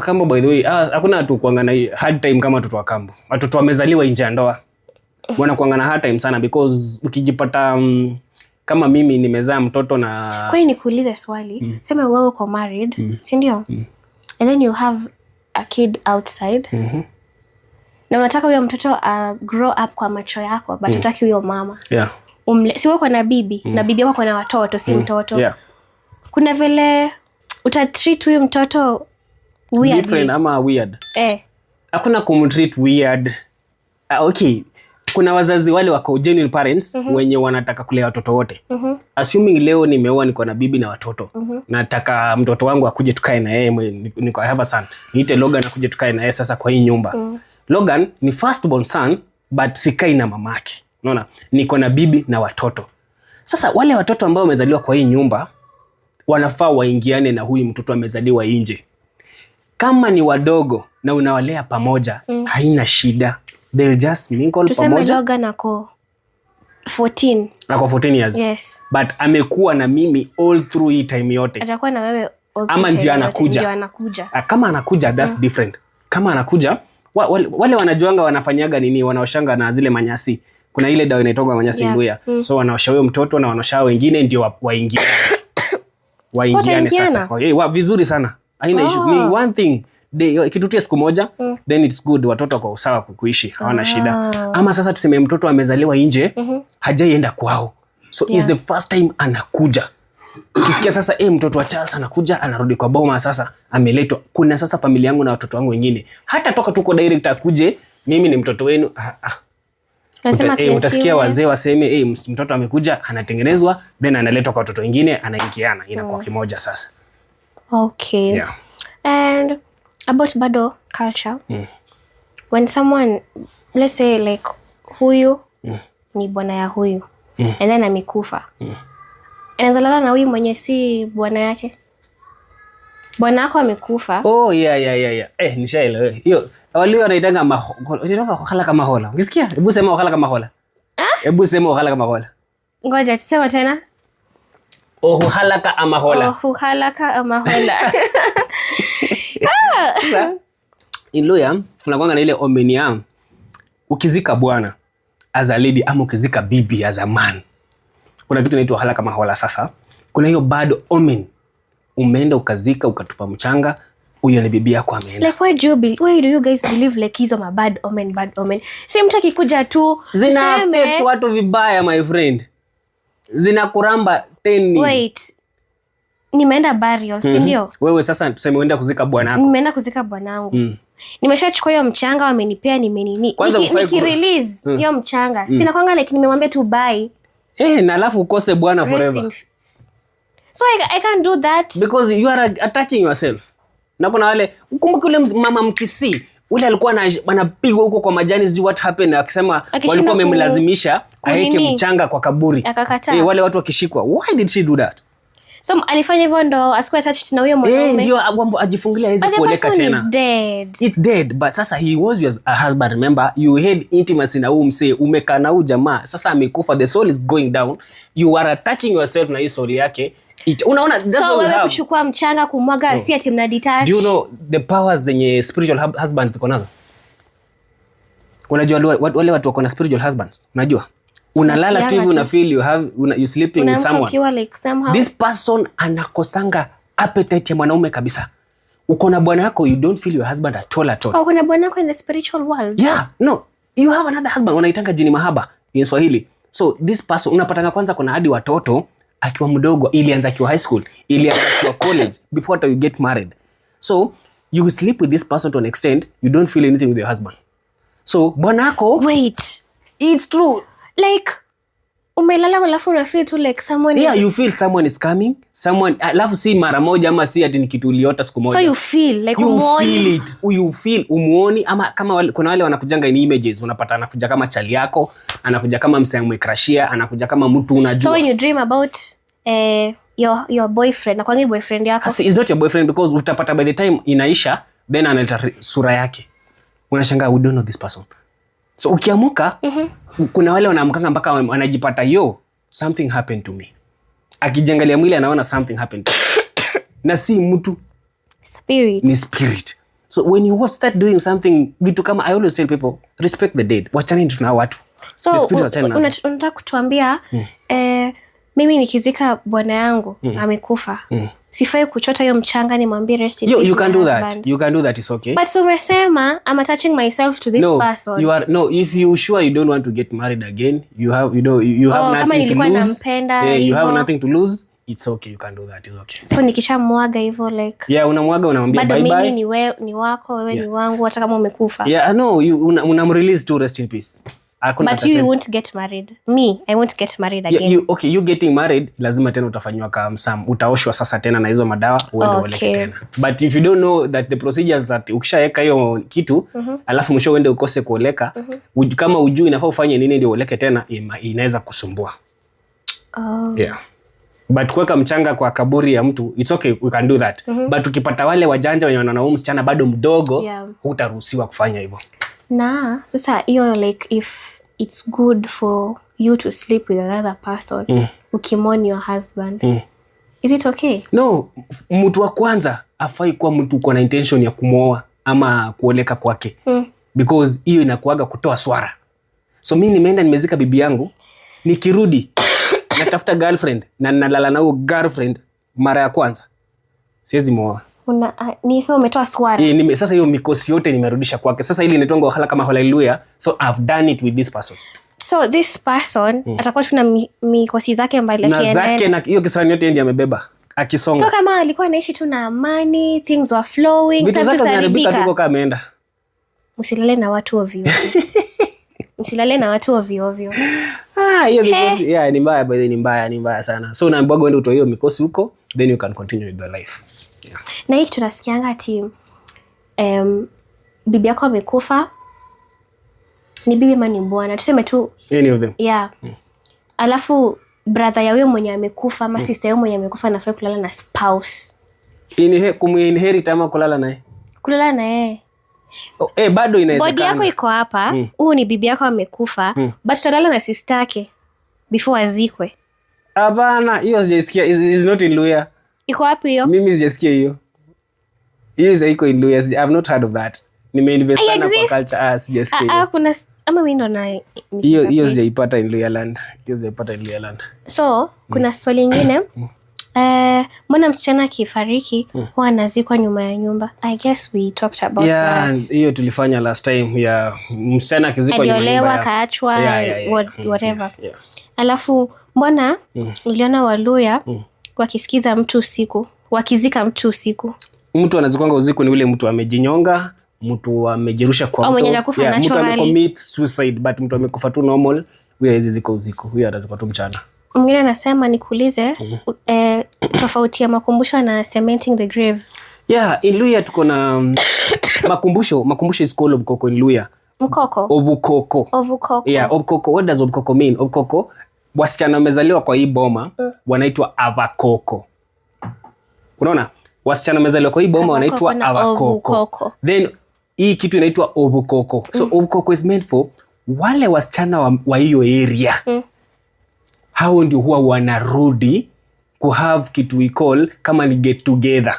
kambo, by the way, hakuna watu kuanga na hard time kama watoto wa kambo. Watoto wamezaliwa nje ya ndoa wanakuanga na hard time sana, because ukijipata kama mimi nimezaa mtoto na Kwani nikuulize swali, sema wewe uko married, si ndio? And then you have a kid outside na unataka huyo mtoto grow up kwa macho yako, but hutaki huyo mama. Si wewe uko na bibi na bibi yako ako na watoto, si mtoto? Yeah. Kuna vile utatreat huyu mtoto weirdly? Different ama weird? Eh. Hakuna kumtreat weird. Okay, kuna wazazi wale wako genuine parents wenye wanataka kulea watoto wote. Assuming leo nimeoa, niko na bibi na watoto, nataka mtoto wangu akuje tukae na yeye, niko, I have a son, niite Logan akuje tukae na yeye sasa kwa hii nyumba. Logan ni first born son, but sikai na mamake, unaona? Niko na bibi na watoto. Sasa wale watoto ambao wamezaliwa kwa hii nyumba wanafaa waingiane na huyu mtoto amezaliwa nje. Kama ni wadogo na unawalea pamoja, haina shida, they'll just mingle Tuseme pamoja. Logan ako 14. Ako 14 years? Yes. But amekuwa na mimi all through hii time yote? Atakuwa na wewe all Ama through ndio time yote. anakuja? Ndio anakuja. Ah, kama anakuja, that's different. Kama anakuja, wale wanajuanga wanafanyaga nini, wanaoshanga na zile manyasi. Kuna ile dawa inaitwa manyasi. Mbuya. So wanaosha huyo mtoto na wanaosha wengine ndio waingiane, waingiane. Wataingiana? Sasa vizuri sana, haina issue. Ni one thing kitu tu ya siku moja, then it's good. Watoto wako sawa kuishi, hawana shida. Ama sasa tuseme mtoto amezaliwa nje, hajaienda kwao, so it's the first time anakuja. Ukisikia sasa mtoto wa Charles anakuja, anarudi kwa boma, sasa ameletwa, kuna sasa familia yangu na watoto wangu wengine, hata toka tuko direct akuje, "Mimi ni mtoto wenu," ah, ah. Nasema Utasikia cleansiwe. wazee waseme, mtoto amekuja, anatengenezwa, then analetwa kwa watoto wengine, anaingiana, inakuwa kimoja sasa. Okay. Yeah. And about bado culture. When someone, let's say like huyu ni bwana ya huyu and then amekufa. Anaweza lala na huyu mwenye si bwana yake? Bwana wako amekufa. Oh, yeah. Eh, nishaelewa. Hiyo walio wanaitanga wanaitanga wakhala kama hola. Ukisikia? Hebu sema wakhala kama hola. Hebu sema wakhala kama hola. Ngoja tusema tena. Ohuhalaka ama hola. Ohuhalaka ama hola. Sasa in Luya tunakuanga na ile omen ya ukizika bwana as a lady ama ukizika bibi as a man. Kuna kitu inaitwa hala kama hola. Sasa kuna hiyo bad omen. Umeenda ukazika, ukatupa mchanga, Huyo ni bibi yako ameenda. Like, why do you guys believe like hizo ma bad omen, bad omen? Si mtu akikuja tu Zina tuseme affect watu vibaya, my friend. Zina kuramba teni. Wait, nimeenda burial, si ndio? Wewe sasa tuseme uenda kuzika bwanako. Nimeenda kuzika bwanangu. Nimeshachukua hiyo mchanga wamenipea, nimenini. Kwanza Nikirelease hiyo mchanga, sina kwanga like nimemwambia tu bye. Eh, na alafu ukose bwana Rest forever. So I can't do that. Because you are attaching yourself. Na kuna wale, ukumbuke ule mama Mkisii ule alikuwa anapigwa huko kwa majani, sijui what happened, akisema Akishinda walikuwa wamemlazimisha aeke kunini? Mchanga kwa kaburi. Akakataa. Eh, wale watu wakishikwa. Why did she do that? So alifanya hivyo ndo asikuwe attached na huyo Eh, mwanaume. ndio ajifungulia aweze But the kuoleka person tena. is dead. It's dead, but sasa he was your husband. Remember, you had intimacy na huu msee, umekaa na huu jamaa, sasa amekufa, the soul is going down, you are attaching yourself na hii soul yake. Unaona, that's So what we wewe have. Kuchukua mchanga kumwaga, si ati mna detach. Do you know the powers zenye spiritual husbands ziko nazo? Unajua wale watu wako na spiritual husbands, unajua unalala tu Unasikianga hivi, tu. una feel you have you sleeping with Unaamka someone. ukiwa like somehow. This person anakosanga appetite ya mwanaume kabisa. Uko na bwana yako, you don't feel your husband at all, at all. Oh, kuna bwanako in the spiritual world. Yeah, no, you have another husband, wanaitanga jini mahaba in Swahili. So this person unapatanga kwanza kuna hadi watoto akiwa mdogo, ilianza akiwa high school, ilianza akiwa college, before hata you get married. So you sleep with this person to an extent you don't feel anything with your husband. So bwanako Wait. It's true. Like umelala alafu una feel tu like someone Yeah, is you feel someone is coming, someone, alafu si mara moja ama si ati ni kitu uliota siku moja. So you feel like You umuoni. feel it, you feel umuoni, ama kama kuna wale wanakujanga in images, unapata anakuja kama chali yako, anakuja kama msee umecrushia, anakuja kama mtu unajua. So when you dream about your boyfriend, nakwangi boyfriend yako. Asi, it's not your boyfriend, because utapata by the time inaisha, then analeta sura yake, unashangaa, we don't know this person. So ukiamuka, kuna wale wanaamkanga mpaka wanajipata, yo, something happened to me. Akijiangalia mwili anaona something happened to me. Na si mtu. Spirit. Ni spirit. So when you start doing something, vitu kama, I always tell people, respect the dead, wachani tuna watu. So The spirit wachana nazo. unataka kutuambia mimi nikizika bwana yangu amekufa, sifai kuchota hiyo mchanga nimwambie rest in Yo, peace you can my do that. husband? You can do that, it's okay. But umesema I'm attaching myself to this No, person. you are no, if you sure you don't want to get married again, you have you know you have Oh, kama nothing to nilikuwa lose. nampenda, Yeah, you have hivyo. nothing to lose, it's okay, you can do that, it's okay. So nikishamwaga hivyo like Yeah, unamwaga, unamwambia bado bye mimi bye. ni wako, wewe ni wangu hata kama umekufa. Yeah, no, you unamrelease to rest in peace. Hakuna But you attachment. won't get married. Me, I won't get married Yeah, again. you, okay, you getting married, lazima tena utafanyiwa kamsam, utaoshwa sasa tena na hizo madawa, uende uoleke tena. But if you don't know that the procedures that ukishaweka hiyo kitu, alafu mwisho uende ukose kuoleka, kama ujui inafaa ufanye nini ndio uoleke tena, inaweza kusumbua. Oh. Yeah. But kuweka mchanga kwa kaburi ya mtu, it's okay, we can do that. But ukipata wale wajanja wenye wanaona huyu msichana bado mdogo, hutaruhusiwa kufanya hivyo. Na sasa hiyo, like, if it's good for you to sleep with another person ukimourn your husband, is it okay? No, mtu wa kwanza afai kuwa mtu uko na intention ya kumwoa ama kuoleka kwake, because hiyo inakuaga kutoa swara. So mi nimeenda nimezika bibi yangu, nikirudi natafuta girlfriend na nalala na huyo girlfriend mara ya kwanza, siwezi muoa. Ni so umetoa swara. Eh, sasa hiyo mikosi yote nimerudisha kwake. Sasa ili inaitwanga wahala kama hallelujah. So I've done it with this person. So this person atakuwa tu na mikosi zake mbali Na zake akiendelea. na hiyo kisirani yote yeye ndiye amebeba akisonga. So kama alikuwa anaishi tu na amani, things were flowing, Vitu sasa zake zinaharibika tu tutaharibika. kama ameenda. Msilale na watu ovyo ovyo. Msilale na watu ovyo ovyo. Ah, hiyo mikosi, yeah, ni mbaya by the way, ni mbaya, ni mbaya sana. So unaambiwa uende utoe hiyo mikosi huko, then you can continue with the life. Yeah. Na hii kitu nasikianga ati bibi yako amekufa, ni bibi ama ni bwana, tuseme tu. Any of them. Yeah. Alafu brother ya huyo mwenye amekufa ama sister ya huyo mwenye amekufa anafai kulala na spouse. Kumuinherit ama kulala naye? Kulala na yeye. Oh, eh, bado Body inawezekana. yako iko hapa, huu ni bibi yako amekufa, but utalala na sister yake before azikwe. Hapana, hiyo sijaisikia. Is not in Luya. Iko wapi hiyo? Mimi sijasikia hiyo. Hiyo is iko in Luya. I've not heard of that. Nimeinvest I sana kwa exist. culture. Ah, sijasikia Ah, hiyo. ah, kuna ama mimi ndo na Hiyo misinterpret. sijaipata in Luya land. Hiyo sijaipata in Luya land. So kuna swali ingine. Mbona msichana akifariki huwa anazikwa nyuma ya nyumba? I guess we talked about Yeah, that. hiyo tulifanya last time ya msichana akizikwa nyuma ya nyumba Aliolewa, kaachwa, whatever. Alafu mbona uliona Waluya wakisikiza mtu usiku, wakizika mtu usiku? Mtu anazikwanga usiku ni ule mtu amejinyonga, mtu amejirusha kwa Au mwenye mto. hajakufa Yeah, mtu naturally. amecommit suicide, but mtu amekufa tu normal, huyo hawezi zikwa usiku, huyo atazikwa tu mchana. Mwingine anasema nikuulize, tofauti ya makumbusho na cementing the grave. Yeah, in Luya tuko na makumbusho. Makumbusho is called obukoko in Luya. Mkoko. Obukoko. Ovukoko. Yeah, obukoko. What does obukoko mean? Obukoko, wasichana wamezaliwa kwa hii boma wanaitwa avakoko. Unaona? Wasichana wamezaliwa kwa hii boma Avakoko wanaitwa na avakoko. obukoko. Then hii kitu inaitwa obukoko. So obukoko is meant for wale wasichana wa hiyo area. Hao ndio huwa wanarudi kuhave kitu we call kama ni get together.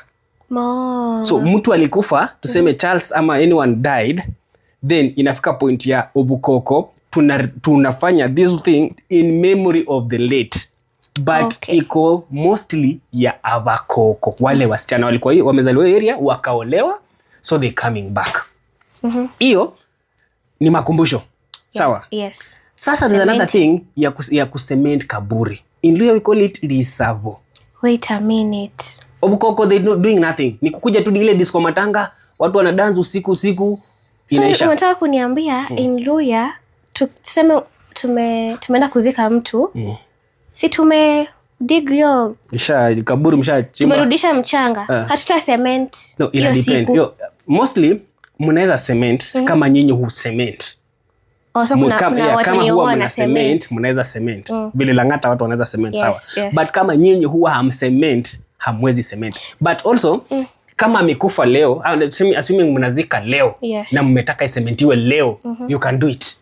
Mo. So mtu alikufa, tuseme Charles ama anyone died, then inafika point ya obukoko, tunafanya this thing in memory of the late, but iko mostly ya avakoko, wale wasichana walikuwa wamezaliwa hiyo area wakaolewa, so they coming back. Hiyo ni makumbusho, sawa? Yes. Sasa there's another thing ya kucement kaburi. In Luya we call it lisavo. Wait a minute. Obukoko, they not doing nothing, ni kukuja tu ile disco matanga, watu wanadance usiku usiku, So inaisha. unataka kuniambia in Luya tuseme tumeenda kuzika mtu, si tume dig hiyo, Isha kaburi mshachimba. Tumerudisha mchanga, hatuta cement No, ina hiyo depend. siku? Yo, mostly mnaweza cement kama nyinyi hu cement. Oh, so kuna Yeah, watu kama wenye huwa huwa mna wana cement, cement. Mnaweza cement vile Lang'ata watu wanaweza cement, sawa? But kama nyinyi huwa hamcement, hamwezi cement. But also kama amekufa leo, assuming mnazika leo na mmetaka isementiwe leo, you can do it,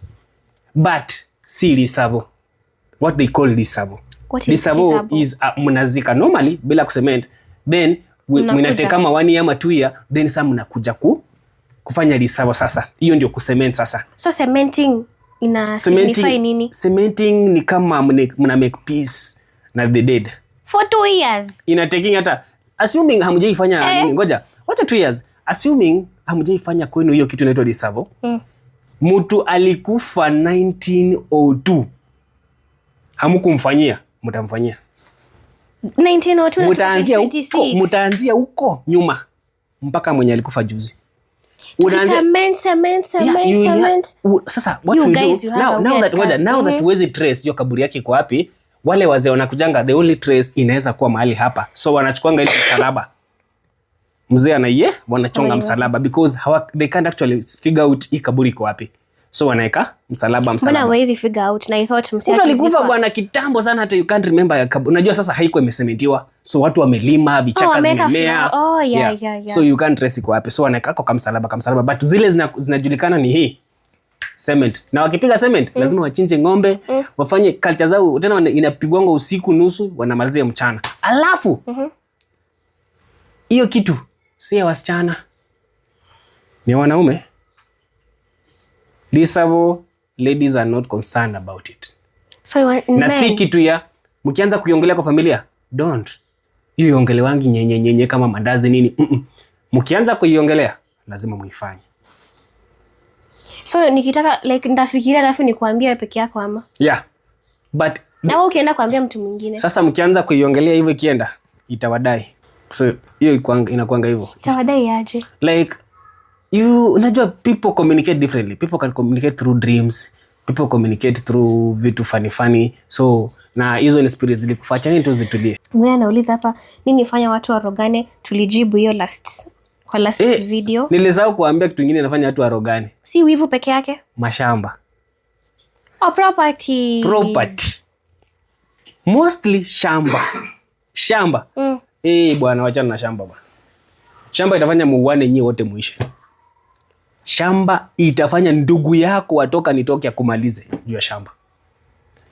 but si lisavo, what they call lisavo. What is Lisavo lisavo? is mnazika normally bila kucement, then Mnakuja. mnatake kama one year ama 2 year, then sa mnakuja kufanya lisavo. Sasa hiyo ndio kucement sasa. So cementing ina signify nini? Cementing ni kama mna make peace na the dead. For 2 years? Ina taking hata, assuming hamjaifanya Eh. nini, ngoja, wacha 2 years, assuming hamjaifanya kwenu hiyo kitu inaitwa lisavo, mtu alikufa 1902, hamkumfanyia, mtamfanyia? 1902 na Mtaanzia huko, 2026. mtaanzia huko nyuma mpaka mwenye alikufa juzi. Cement, cement, Yeah, cement, cement. sasa what You we guys, do you have now, a now weird that, ngoja, card. now that huwezi trace hiyo kaburi yake iko wapi, wale wazee wanakujanga, the only trace inaweza kuwa mahali hapa, so wanachukuanga ile msalaba mzee anaiye, wanachonga msalaba because they can't actually figure out hii kaburi iko wapi, so wanaweka msalaba. Mbona Msalaba. hawezi figure out? Na I thought msee Mtu alikufa akizikwa- bwana kitambo sana, hata you can't remember ya unajua sasa haikuwa imesementiwa, so watu wamelima, vichaka Oh, wameweka zimemea. Oh, yeah. So you can't trace iko wapi, so wanaweka kwa kamsalaba, kamsalaba, but zile zinajulikana ni hii cement. Na wakipiga cement lazima wachinje ng'ombe, wafanye culture zao tena, inapigwanga usiku nusu, wanamalizia mchana. Alafu hiyo kitu si ya wasichana, ni ya wanaume. Lisavo, ladies are not concerned about it. So you want Na si men. kitu ya mkianza kuiongelea kwa familia, don't hiyo iongelewangi nyenye nyenye kama mandazi nini. Mkianza kuiongelea lazima muifanye. So nikitaka, like, nitafikiria alafu nikuambia peke yako ama Yeah, but na wewe ukienda kuambia mtu mwingine? Sasa mkianza kuiongelea hivyo, ikienda itawadai. So hiyo inakuanga hivyo. Itawadai aje? Like, you, unajua people communicate differently. People can communicate through dreams, people communicate through vitu funny funny. So na hizo ni spirits zilikufa, achani tu zitulie. Mwingine anauliza hapa, nini fanya watu warogane? Tulijibu hiyo last, kwa last Eh, video. Nilisahau kuambia kitu ingine inafanya watu warogane. Si wivu peke yake? Mashamba. Oh, property. Property, mostly shamba, shamba. Eh, bwana, wachana na shamba bwana. Shamba itafanya muuane nyie wote muishe. Shamba itafanya ndugu yako watoka nitoke akumalize juu ya shamba.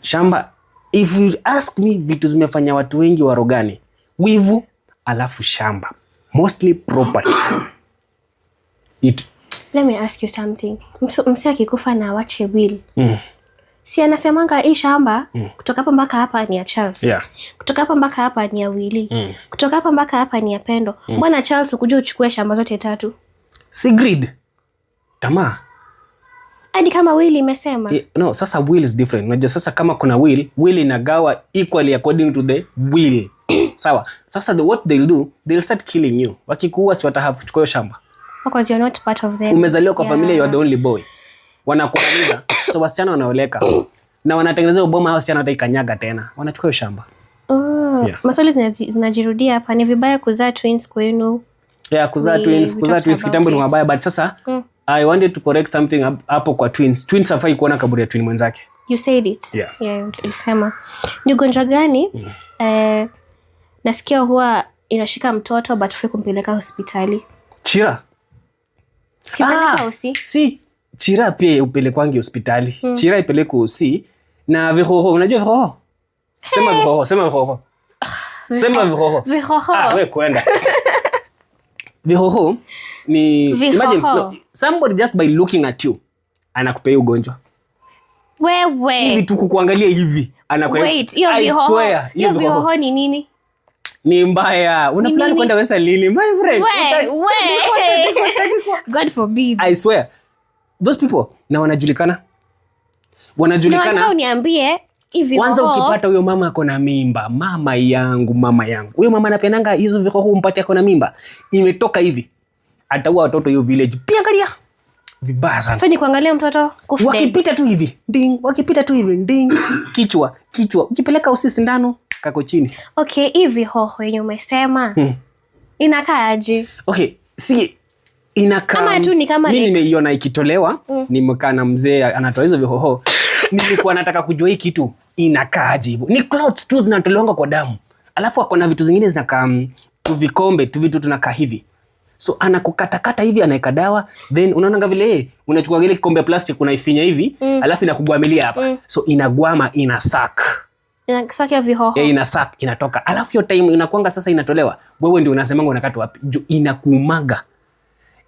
Shamba, if you ask me, vitu zimefanya watu wengi warogane, wivu, alafu shamba, mostly property. It, Let me ask you something. Mse akikufa na awache will, Si anasemanga hii shamba kutoka hapa mpaka hapa ni ya Charles. Kutoka hapa mpaka hapa ni ya Willy. Kutoka hapa mpaka hapa ni ya Pendo. Mbona Charles ukuja uchukue shamba zote tatu? Si greed, tamaa. Hadi kama will imesema. Eh, no, sasa will is different. Unajua sasa kama kuna will, will inagawa equally according to the will, sawa? Sasa what they'll do, they'll start killing you. Wakikuua, si watahave kuchukua hiyo shamba? Because you're not part of them. Umezaliwa kwa familia, you are the only boy, wanakuangamiza. So wasichana wanaoleka na wanatengeneza uboma, hao wasichana wataikanyaga tena, wanachukua hiyo shamba. Oh, Yeah. maswali zinajirudia hapa. Ni vibaya kuzaa twins kwenu? Yeah, kuzaa twins, We kuzaa talked twins kitambo ni about it. mabaya, but sasa I wanted to correct something hapo kwa twins. Twins hafai kuona kaburi ya twin mwenzake. You said it. Yeah. Yeah, ulisema. Ni ugonjwa gani nasikia huwa inashika mtoto but hufai kumpeleka hospitali? Chira. Ukipeleka Ah, usi si chira pia upelekwangi hospitali. Chira ipelekwe usi na vihoho. Unajua vihoho? Sema vihoho, sema vihoho, sema vihoho. Vihoho. Ah, we kwenda. Vihoho ni Vihoho. imagine, no, somebody just by looking at you anakupea hiyo ugonjwa. Wewe. Hivi tu kukuangalia hivi anakupea. Wait, hiyo I vihoho. swear, Hiyo vihoho ni nini? Ni mbaya. Una Ni plan nini? kwenda Western lini, my friend? We, we. God forbid. I swear, those people na wanajulikana. Na Wanajulikana. nataka uniambie hivi Kwanza vihoho. ukipata huyo mama ako na mimba, mama yangu, mama yangu, huyo mama anapenanga hizo vihoho, umpate ako na mimba imetoka hivi, ataua watoto hiyo village pia. Angalia vibaya sana. So ni kuangalia mtoto kufa. Wakipita tu hivi nding, wakipita tu hivi nding, kichwa kichwa, ukipeleka usi sindano kako chini. Okay, hii vihoho yenye umesema inakaa aje? Okay, si inakaa Kama tu ni kama mi nimeiona ikitolewa. Nimekaa na mzee anatoa hizo vihoho. Nilikuwa nataka kujua hii kitu inakaaje hivyo. Ni clots tu zinatolewanga kwa damu, alafu ako na vitu zingine zinakaa tuvikombe tu, vitu tunakaa hivi. So anakukatakata hivi, anaweka dawa, then unaonanga vile unachukua ile kikombe ya plastic, unaifinya hivi, alafu inakugwamilia hapa. So inagwama, ina suck. Inasuck vihoho. Yeah, ina suck, inatoka. Alafu hiyo time inakuanga sasa inatolewa, wewe ndio unasemanga unakata wapi juu inakuumaga,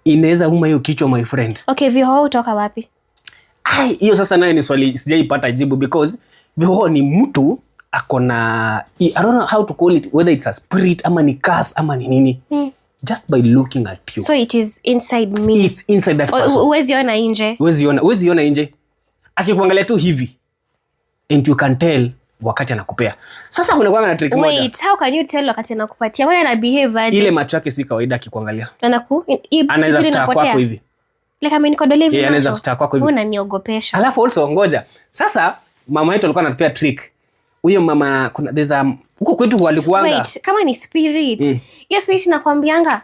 inaweza uma hiyo kichwa, my friend. Okay, vihoho hutoka wapi? Ai, hiyo sasa nayo ni swali sijaipata jibu, because vihoho ni mtu ako na, I don't know how to call it, whether it's a spirit ama ni curse ama ni nini, just by looking at you. So it is inside me. It's inside that person. Huwezi ona nje. Huwezi ona, huwezi ona nje. Akikuangalia tu hivi and you can tell wakati anakupea. Sasa kuna kwanga na trick moja. Wait, how can you tell wakati anakupatia? Kwani ana behave aje? Ile macho yake si kawaida akikuangalia. Anaku Anaweza hivi star inapotea? kwako hivi. Like amenikodolea hivi Yeah, anaweza macho? kustar kwako hivi. Unaniogopesha. Alafu also ngoja. Sasa mama yetu alikuwa anatupea trick. Huyo mama, kuna there's a huko kwetu walikuanga. Wait, kama ni spirit, hiyo spirit inakwambianga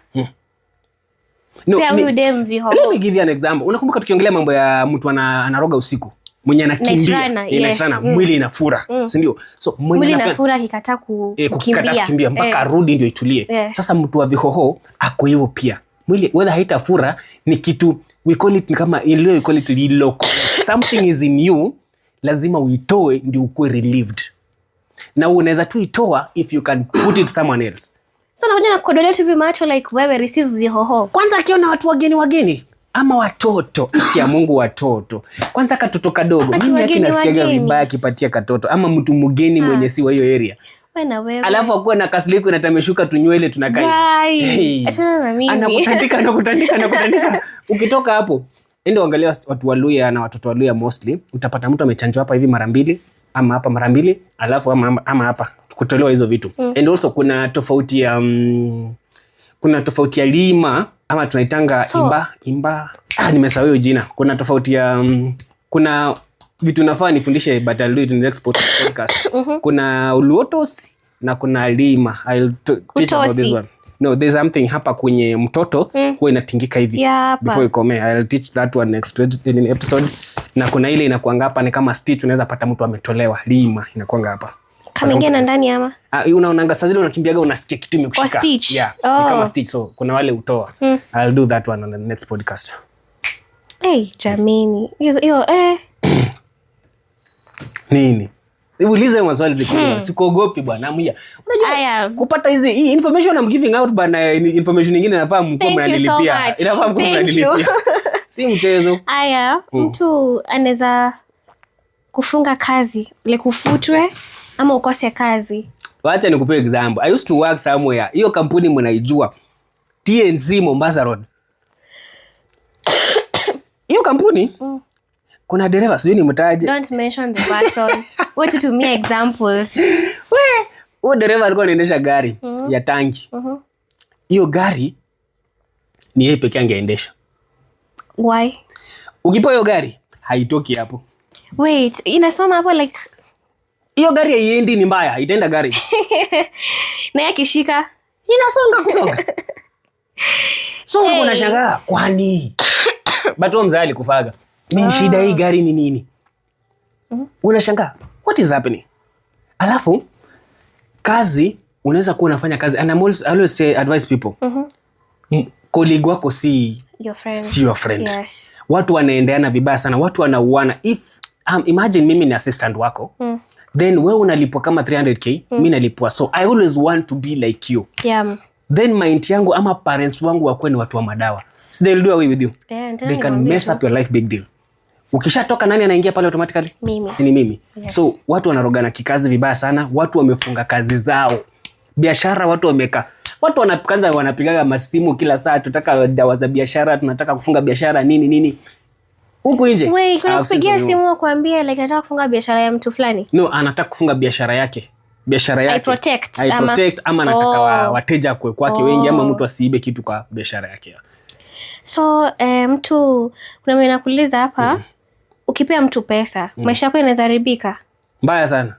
No, pea huyu dem vihoho. Let me give you an example. Unakumbuka tukiongelea mambo ya mtu anaroga usiku, mwenye anakimbia, Night runner, eh, yes. night runner, mwili inafura, si ndio? So mwenye Mwili inafura akikataa kukikataa kukimbia. kukimbia mpaka arudi ndio itulie. Sasa mtu wa vihoho ako hivyo pia. Mwili whether haitafura ni kitu we call it, ni kama in Luo we call it liloko. Something is in you, lazima uitoe ndio ukuwe relieved. Na unaweza tu itoa if you can put it someone else. So nakuja nakukodolea tu hivi macho like, wewe receive vihoho. Kwanza akiona watu wageni wageni ama watoto, ya Mungu, watoto kwanza, katoto kadogo. Ati Mimi haki wageni nasikiaga wageni. vibaya akipatia katoto ama mtu mgeni mwenye si wa hiyo area, We na wewe. alafu akuwa na kasliku na tameshuka tunywele tunakaa hivi. Guy, Hey. achana na mimi. Anakutandika, anakutandika, anakutandika. Ukitoka hapo, enda uangalia watu wa Luya na watoto wa Luya, mostly utapata mtu amechanjwa hapa hivi mara mbili ama hapa mara mbili, alafu ama hapa kutolewa hizo vitu. And also kuna tofauti ya lima ama tunaitanga imba imba, ah, nimesahau hiyo jina. Kuna tofauti ya kuna vitu nafaa nifundishe, but I'll do it in the next podcast. Kuna uluotos na kuna lima. I'll teach about this Utosi. one. No, there's something hapa kwenye mtoto huwa inatingika hivi Yeah, hapa. before ikomee. I'll teach that one next in episode. Na kuna ile inakuanga hapa ni kama stitch, unaweza pata mtu ametolewa lima inakuanga hapa. Kameingia na ndani ama? Ah, unaonanga saa zile unakimbiaga unasikia kitu imekushika. Oh, stitch. Yeah, ni Oh. kama stitch. So kuna wale utoa. I'll do that one on the next podcast. Hey, jameni. Hiyo eh. Nini? Ulize maswali zikuwa. Sikuogopi bwana. Mja. Unajua Aya. kupata hizi hii information I'm giving out bana, ni information nyingine inafaa mkuwe Thank you so mnanilipia. much. Inafaa mkuwe Thank you. mnanilipia. Si mchezo. Aya, mtu anaweza Kufunga kazi, like ufutwe ama ukose kazi. Wacha nikupe example. I used to work somewhere. Hiyo kampuni mnaijua. TNC Mombasa Road. Hiyo kampuni kuna dereva, sijui nimtaje. Don't mention the person. Wewe tutumie examples. We, huyo dereva alikuwa anaendesha gari ya tanki. Hiyo gari ni yeye pekee angeendesha. Why? Ukipewa hiyo gari haitoki hapo. Wait, inasimama hapo like Hiyo gari haiendi, ni mbaya, itaenda gari. Na yeye akishika Inasonga kusonga. So hey, Hey. unashangaa kwani? But huyo mzee alikufaga. Ni shida hii gari ni nini? Unashangaa what is happening? Alafu kazi, unaweza kuwa unafanya kazi and I always say, advise people. Colleague wako si Your friend. Si your friend. Yes. Watu wanaendeana vibaya sana, watu wanauana. If imagine mimi ni assistant wako, then wewe unalipwa kama 300K, mi nalipwa, so I always want to be like you. Then mind yangu ama parents wangu wakuwe ni watu wa madawa. So they'll do away with you. Yeah, They can mess up your life, big deal. Ukishatoka, nani anaingia pale automatically? Mimi. Si ni mimi? Yes. So watu wanarogana kikazi vibaya sana, watu wamefunga kazi zao, biashara watu wameka, watu kwanza wanapigaga masimu kila saa, "Tunataka dawa za biashara, tunataka kufunga biashara," nini nini huku nje. Wait, kuna I've seen kupigia some. simu kuambia like nataka kufunga biashara ya mtu fulani. No, anataka kufunga biashara yake, biashara yake Protect, I ama- protect, ama anataka wateja kwe kwake wengi ama mtu asiibe kitu kwa biashara yake. So mtu, kuna mwenye nakuuliza hapa, ukipea mtu pesa, maisha yako inaweza haribika? Mbaya sana.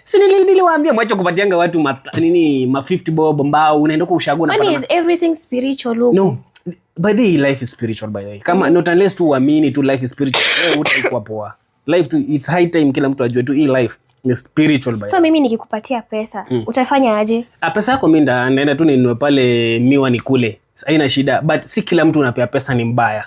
Si niliwaambia mwache kupatianga watu nini, ma 50 bob, mbao, unaenda kwa ushago Kwani unapata is everything spiritual huku? No, by the way, life is spiritual, by the way. Kama not unless tu uamini tu life is spiritual, wewe utaikuwa poa. Life tu, it's high time kila mtu ajue tu hii life ni spiritual, by the So way. mimi nikikupatia pesa, utafanya aje? Ah, pesa yako mi naenda tu ninunue pale miwa nikule, haina shida. But si kila mtu unapea pesa ni mbaya.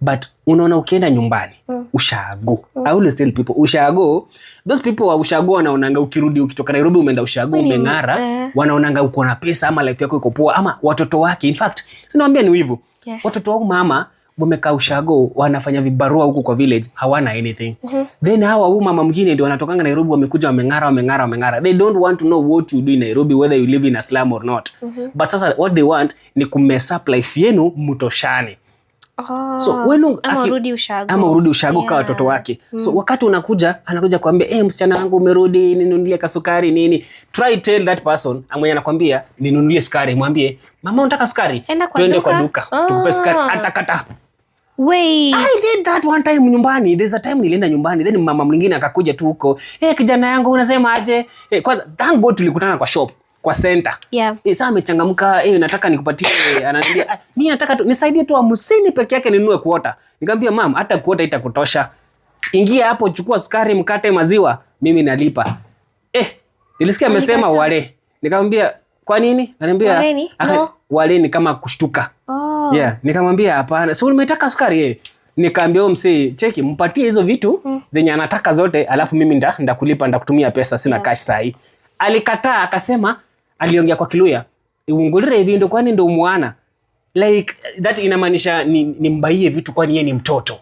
But unaona ukienda nyumbani, ushago, I always tell people ushago, those people wa ushago wanaonanga ukirudi, ukitoka Nairobi umeenda ushago, Wewe ni- umeng'ara, wanaonanga uko na pesa ama life yako iko poa ama watoto wake. In fact, si nawambia ni wivu. Watoto wao mama wamekaa ushago, wanafanya vibarua huku kwa village, hawana anything. Then hawa huu mama mwingine ndio wanatokanga Nairobi, wamekuja wameng'ara, wameng'ara, wameng'ara. They don't want to know what you do in Nairobi, whether you live in a slum or not. But sasa what they want ni kumess up life yenu mtoshane. Oh. So wenu ama urudi ushago. Ama urudi ushago kwa watoto wake. So wakati unakuja, anakuja kuambia, "Eh, msichana wangu umerudi, ninunulie kasukari," nini. Try tell that person mwenye anakwambia ninunulie sukari, mwambie, "Mama, unataka sukari? Enda kwa Twende duka." kwa duka tukupe sukari." Atakata. Wait. I did that one time nyumbani. There's a time nilienda nyumbani, then mama mwingine akakuja tu huko. "Eh, kijana yangu, unasema aje?" Eh, kwanza thank God tulikutana kwa shop, kwa center. Eh, sasa amechangamka, "Eh, nataka nikupatie," ananiambia, "Ah, mimi nataka tu nisaidie tu 50 peke yake ninunue quarter." Nikamwambia, "Mam, hata quarter itakutosha. Ingia hapo, chukua sukari, mkate, maziwa, mimi nalipa." Eh, nilisikia amesema Alikataa. wale. Nikamwambia, "Kwa nini?" Ananiambia Wale ni? No. Wale ni kama kushtuka. Oh. Yeah, nikamwambia, "Hapana. Si umetaka sukari eh?" Nikaambia huyo msee, "Cheki, mpatie hizo vitu zenye anataka zote, alafu mimi ndakulipa, ndakutumia pesa, sina cash sahi." Alikataa, akasema, aliongea kwa Kiluya, "Ungulire hivi ndo kwani ndo mwana." Like that inamaanisha nimbaie vitu kwani yeye ni mtoto.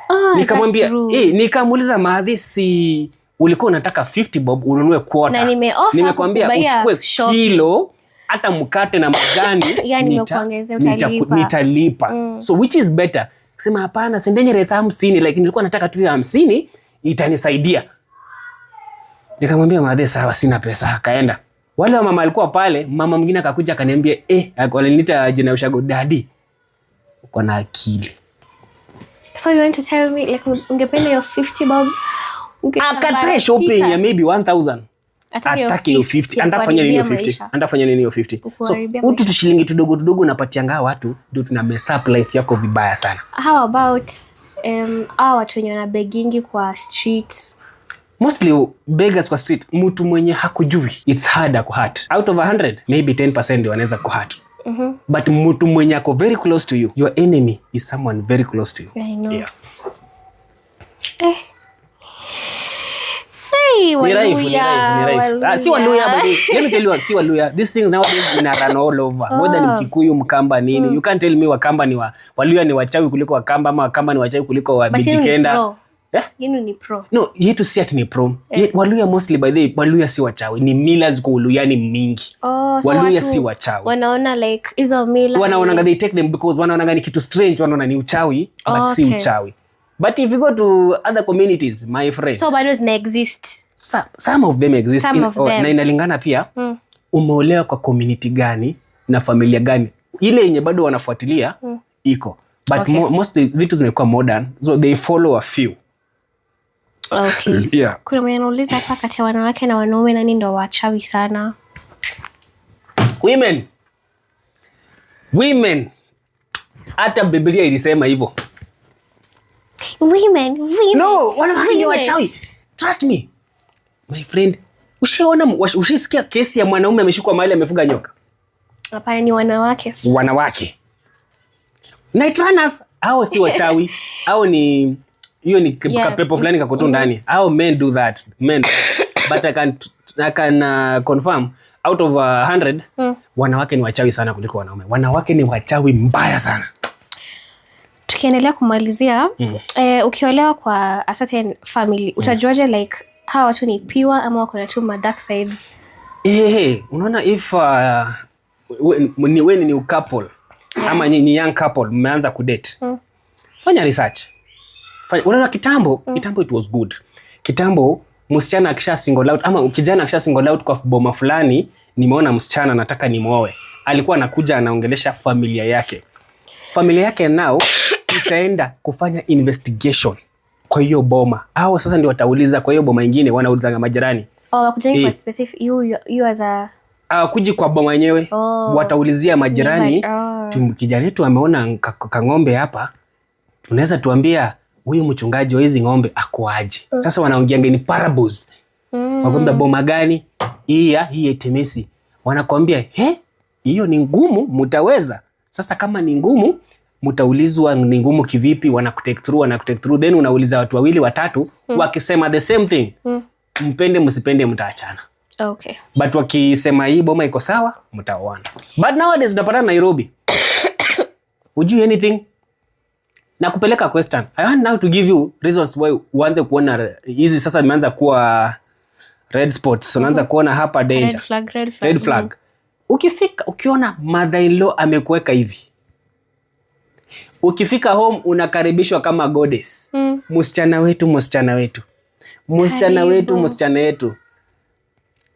Oh, Nikamwambia, that's rude. eh, nikamuuliza, "Madhi, si ulikuwa unataka 50 bob ununue quarter?" Na nimeoffer "Nimekwambia kukubaia uchukue shopping. kilo, hata mkate na majani, Yeah, nimekuongezea, utalipa. nitalipa. So which is better?" Sema, "Hapana, sendenye reta 50, like nilikuwa nataka tu hiyo 50 itanisaidia." Nikamwambia, "Madhe, sawa, sina pesa." Akaenda. Wale wa mama alikuwa pale, mama mwingine akakuja akaniambia, eh, aliniita jina ya ushago, "Daddy, uko na akili." So you want to tell me like ungependa your 50 bob Akatae shopping ya maybe 1000. Atake hiyo Atake hiyo 50, 50. Anataka kufanya nini hiyo 50? kuharibia maisha. Anataka kufanya nini hiyo 50? So Kukuharibia utu maisha. tushilingi tudogo tudogo unapatianga watu ndio tuna mess up life yako vibaya sana. How about hawa watu wenye wana beggingi kwa street? Mostly beggars kwa street, mtu mwenye hakujui, it's harder kuhurt. Out of 100, maybe 10% ndio wanaweza kuhurt. But mtu mwenye ako very close to you, your enemy is someone very close to you. I know. Yeah. Eh. Hey, Ni life, ni Waluya, life, ni life. Ah, si Waluya, but let me tell you, si Waluya. These things nowadays ina run all over. Whether ni Mkikuyu, Mkamba, nini. You can't tell me Wakamba ni wa Waluya ni wachawi kuliko Wakamba ama Wakamba ni wachawi kuliko wa But hiyo ni Mijikenda. pro. Eh? Yenu ni pro. No, yetu si ati ni pro. Waluya mostly, by the way, Waluya si wachawi. Ni mila ziko Uluyani mingi. Oh, so Waluya watu si wachawi. Wanaona like hizo mila. Wanaonanga, they take them because wanaonanga ni kitu strange, wanaona ni uchawi, but si Okay. uchawi. But if you go to other communities, my friend, So bado zina exist. some of them exist. Some of them. Na inalingana pia umeolewa kwa community gani na familia gani. Ile yenye bado wanafuatilia iko. But mostly vitu zimekuwa modern, so they follow a few. Okay. Yeah. Kuna mwenye anauliza hapa, kati ya wanawake na wanaume, nani ndo wachawi sana? Women. Women. Hata Biblia ilisema hivyo. Women, women. No, wanawake ni Women. wachawi. Trust me. My friend, ushaona, ushasikia kesi ya mwanaume ameshikwa mahali amefuga nyoka? Hapana, ni wanawake. Wanawake. Night runners hao si wachawi. Hao ni, hiyo ni kapepo fulani kako tu ndani. Hao men do that. Men. But I can confirm out of 100 wanawake ni wachawi sana kuliko wanaume. Wanawake ni wachawi mbaya sana. Tukiendelea kumalizia, ukiolewa kwa a certain family, utajuaje like hawa watu ni pure ama wako na tu ma dark sides? Eh, unaona, if we ni new couple ama ni young couple mmeanza kudate. Fanya research. Unaona kitambo, kitambo it was good. Kitambo msichana akisha single out ama kijana akisha single out kwa boma fulani, nimeona msichana nataka nimuoe. Alikuwa anakuja anaongelesha familia yake. Familia yake nao itaenda kufanya investigation kwa hiyo boma. Hao sasa ndio watauliza kwa hiyo boma ingine, wanaulizanga majirani. Oh, wakujangi kwa Eh. specific you as a Kuji kwa boma yenyewe. Oh. Wataulizia majirani. Neighbor, oh. Kijana wetu ameona kang'ombe hapa, tunaweza tuambia huyu mchungaji wa hizi ng'ombe akoaje? Sasa wanaongeanga ni parables. Wakwambia boma gani hii ya hii Etemesi, wanakwambia he, hiyo ni ngumu, mutaweza? Sasa kama ni ngumu, mtaulizwa ni ngumu kivipi, wanakutake through, wanakutake through, then unauliza watu wawili watatu, wakisema the same thing, mpende msipende, mtaachana. But wakisema hii boma iko sawa, mtaoana. But nowadays unapata Nairobi, hujui anything na kupeleka question. I want now to give you reasons why uanze kuona hizi sasa imeanza kuwa red spots, unaanza kuona hapa danger. Red flag, red flag. Red flag. Ukifika ukiona mother in law amekuweka hivi, ukifika home unakaribishwa kama goddess. Msichana wetu, msichana wetu, msichana wetu, Karibu. Msichana wetu,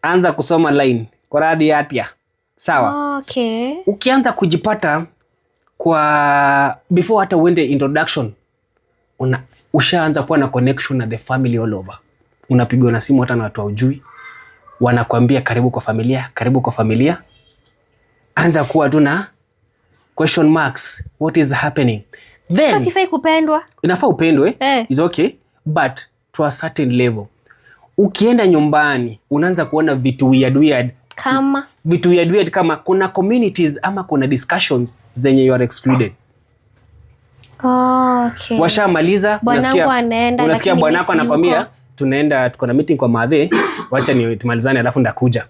anza kusoma line kwa radhi yatia, sawa? Okay. Ukianza kujipata kwa before hata uende introduction, ushaanza kuwa na connection na the family all over. Unapigwa na simu hata na watu haujui, wanakwambia karibu kwa familia, karibu kwa familia. Anza kuwa tu na question marks, what is happening then? So sifai kupendwa. Inafaa upendwe, Eh. is okay, but to a certain level. Ukienda nyumbani unaanza kuona vitu weird weird. Kama? Vitu weird weird kama kuna communities ama kuna discussions zenye you are excluded. Oh, okay. Washamaliza, Bwanangu anaenda, unasikia lakini bwanako mimi si anakwambia yuko. Tunaenda, tuko na meeting kwa madhe, wacha ni tumalizane alafu ndakuja.